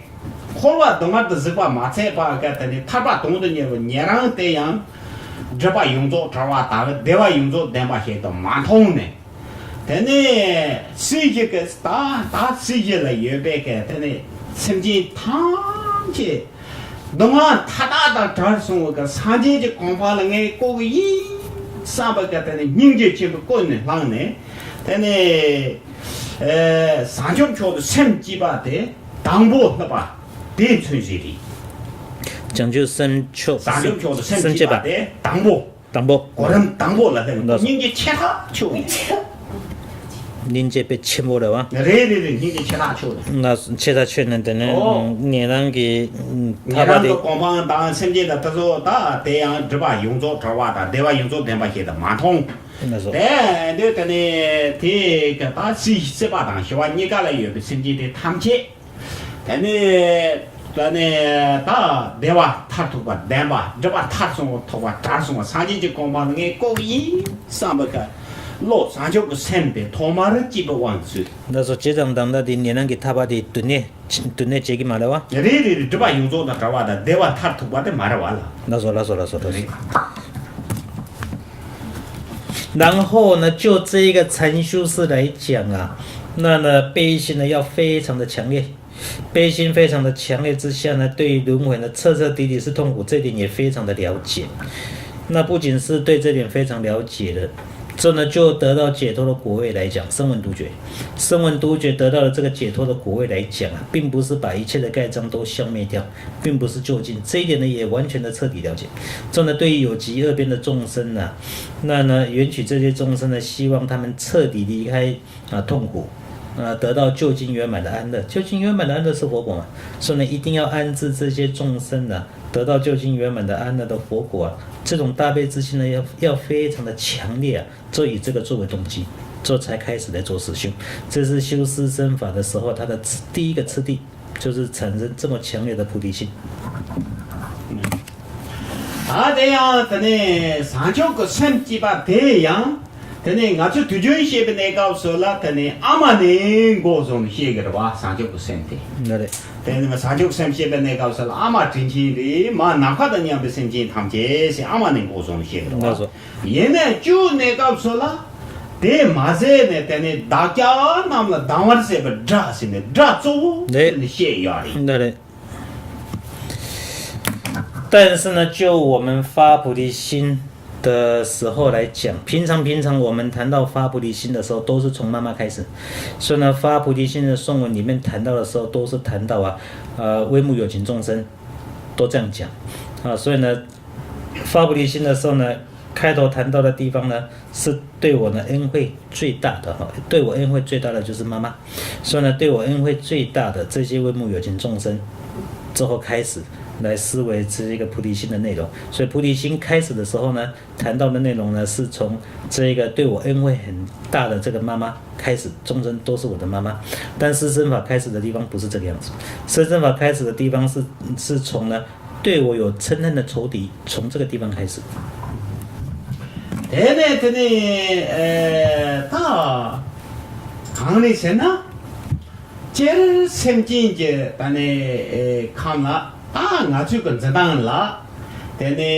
འཁོར་བ་སྡུག་བསྔལ་དུ་གཟིགས་པ་མ་ཚད་པ་ག་དེ་ནས་ཐར་པ་དོན་དུ་གཉེར་བའི་ཉན་རང་དེ་ཡང་སྒྲིབ་པ་ཡོངས་རྫོགས་བྲལ་བ་དང་བདེ་བ་ཡོངས་རྫོགས་ལྡན་པ་ཞིག་ཏུ་མ་མཐོང་ནས། དེ་ནས་སྲིད་ཞི་གི་ད་ད་སྲིད་ཞི་ལ་ཡོད་པའི་གི་དེ་ནས་སེམས་ཅན་ཐམས་ཅད་སྡུག་བསྔལ་མཐའ་དག་དང་བྲལ་སོང་བའི་གི་སངས་རྒྱས་ཀྱི་གོ་འཕང་ལ་ངས་བཀོད་གི་ཡིན་བསམ་པའི་གི་དེ་ནས་སྙིང་རྗེ་ཆེན་པོས་ཀུན་ནས་བསླངས་ནས། དེ་ནས་ཨེ་བྱང་ཆུབ་མཆོག་ཏུ་སེམས་བསྐྱེད་པ་དེ་དང་པོ་སླེབས་པ་དེ་མཚོན་བྱེད་རེད། བྱང་ཆུབ་སེམས་མཆོག་བྱང་ཆུབ་མཆོག་ཏུ་སེམས་བསྐྱེད་པ་དེ་དང་པོ། དང་པོ། གོ་རིམ་དང་པོ་ལ་སླེབས་འདུག་སྙིང་རྗེ་ཆེ་ཐག་ཆོད་ཡིན། སྙིང་རྗེ་དཔེ་ཆེན་པོ་རེད་བ། རེད་རེད་རེད། སྙིང་རྗེ་ཆེ་ཐག་ཆོད་རེད། ང་ཆེ་ཐག་ཆོད་ནས་དེ་ནས་ཨོ། ཉན་རང་གི་ཐར་པ་དེ། ཉན་རང་གི་གོ་འཕང་དང་སེམས་ཅན་དང་དེ་ཚོ་ད་དེ་ཡང་སྒྲིབ་པ་ཡོངས་རྫོགས་བྲལ་བ་དང་བདེ་བ་ཡོངས་རྫོགས་ལྡན་པ་ཞིག་ཏུ་མ་མཐོང་། ལགས་སོ། དེ་འདོད་དེ་ནས་དེ་ག་ད་སྲིད་སྲིད་པ་དང་ཞི་བ་གཉིས་ཀ་ལ་ཡོད་པའི་སེམས་ཅན་དེ་ཐམས་ཅད། དེ་ནས་ད་ནས་ད་བདེ་བ་མཐར་ཐུག་པ་ལྡན་པ་སྒྲིབ་པ་མཐར་སོན་པ་ཐོབ་པ་བྲལ་སོང་བ་སངས་རྒྱས་ཀྱི་གོ་འཕང་ལ་ངས་བཀོད་ཡིན་བསམ་པའི་ཁ་བློ་བྱང་ཆུབ་ཀྱི་སེམས་དེ་ཐོག་མར་སྐྱེས་པའི་དབང་ཚུལ། ལགས་སོ། ཇི་ཙམ་དང་ད་དེ་ཉན་རང་གི་ཐར་པ་དེ་དུ་གནས་དུ་གནས་བྱེད་ཀྱི་མ་རེད་བ། རེད་རེད་རེད། སྒྲིབ་པ་ཡོངས་རྫོགས་དང་བྲལ་བ་དང་བདེ་བ་མཐར་ཐུག་པ་དེ་མ་རེད་བ་ལ། ལགས་སོ་ལགས་སོ་ལགས་སོ་ལགས་སོ། 然后呢，就这一个禅修师来讲啊，那呢，悲心呢要非常的强烈。 悲心非常的强烈之下呢，对于轮回呢，彻彻底底是痛苦，这点也非常的了解。那不仅是对这点非常了解了，这呢，就得到解脱的果位来讲，声闻独觉，声闻独觉得到了这个解脱的果位来讲啊，并不是把一切的盖障都消灭掉，并不是究竟，这一点呢，也完全的彻底了解。这呢，对于有极恶边的众生呢，那呢，允许这些众生呢，希望他们彻底离开 啊，痛苦，呃，得到究竟圆满的安乐。究竟圆满的安乐是佛果嘛，所以呢，一定要安置这些众生呢，得到究竟圆满的安乐的佛果啊，这种大悲之心呢，要要非常的强烈啊，就以这个作为动机，就才开始来做实修。这是修四身法的时候，它的次第一个次第，就是产生这么强烈的菩提心。 ད་དེ་ཡང་དེ་ནས་བྱང་ཆུབ་ཀྱི་སེམས་བསྐྱེད་པ་དེ་ཡང་དེ་ནས་ང་ཚོ་དུས་རྒྱུན་བཤད་པའི་གནས་སྐབས་སུ་ལ་དེ་ནས་ཨ་མ་ནས་འགོ་བཟུང་ནས་བཤད་ཀྱི་རེད་བ། བྱང་ཆུབ་ཀྱི་སེམས་དེ། ལགས་རེད། དེ་ནས་བྱང་ཆུབ་སེམས་བཤད་པའི་གནས་སྐབས་སུ་ལ་ཨ་མ་དྲིན་ཆེན་རེད། མ་ནམ་མཁའ་དང་མཉམ་པའི་སེམས་ཅན་ཐམས་ཅད་ཟེར་ཨ་མ་ནས་འགོ་བཟུང་ནས་བཤད་ཀྱི་རེད་བ། ལགས་སོ། ཡིན་ནའི་བཅུ་གནས་སྐབས་སུ་ལ་དེ་མ་ཟད་ནས་དེ་ནས་བདག་ཅག་རྣམས་ལ་སྡང་བར་བྱེད་པའི་དགྲ་ཟེར་ནས་དགྲ་གཙོ་བོ་ཟེར་ནས་བཤད་ཡོད་རེད། ལགས་རེད། 但是呢，就我们发菩提心的时候来讲，平常平常我们谈到发菩提心的时候，都是从妈妈开始。所以呢，发菩提心的颂文里面谈到的时候，都是谈到啊，呃，为母有情众生，都这样讲啊。所以呢，发菩提心的时候呢，开头谈到的地方呢，是对我呢恩惠最大的哈，对我恩惠最大的就是妈妈。 所以呢，对我恩惠最大的这些为母有情众生，之后开始来思维这一个菩提心的内容。所以菩提心开始的时候呢，谈到的内容呢，是从这一个对我恩惠很大的这个妈妈开始，众生都是我的妈妈。但四圣法开始的地方不是这个样子，四圣法开始的地方是是从呢对我有嗔恨的仇敌，从这个地方开始。དེ་ནས་དེ་ནས་ཨེ་ད་གང་རེད་ཟེར་ན། སྤྱིར་སེམས་ཅན་གྱི་ད་ནི་ཨེ་ཁམས་ལ་ད་ང་ཚོའི་གི་འཛིན་སྟངས་ལ། དེ་ནི་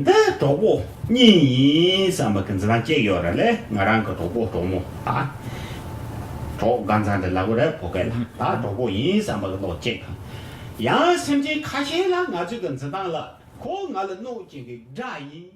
འདི་གྲོགས་པོ་གཉིས་ཡིན་བསམ་པ་གི་འཛིན་སྟངས་གཅིག་ཡོད་རེད་ལེ། ང་རང་གི་གྲོགས་པོ་གྲོགས་མོ་ད། གྲོགས་དགའ་མཚན་དེ་ལབ་གི་རེད་བོད་སྐད་ལ། ད་གྲོགས་པོ་ཡིན་བསམ་པ་གི་ལོག་གཅིག་ཡང་སེམས་ཅན་ཁ་ཤས་ལ་ང་ཚོའི་གི་འཛིན་སྟངས་ལ་ཁོ་ང་ལ་གནོད་བྱེད་ཀྱི་དགྲ་ཡིན།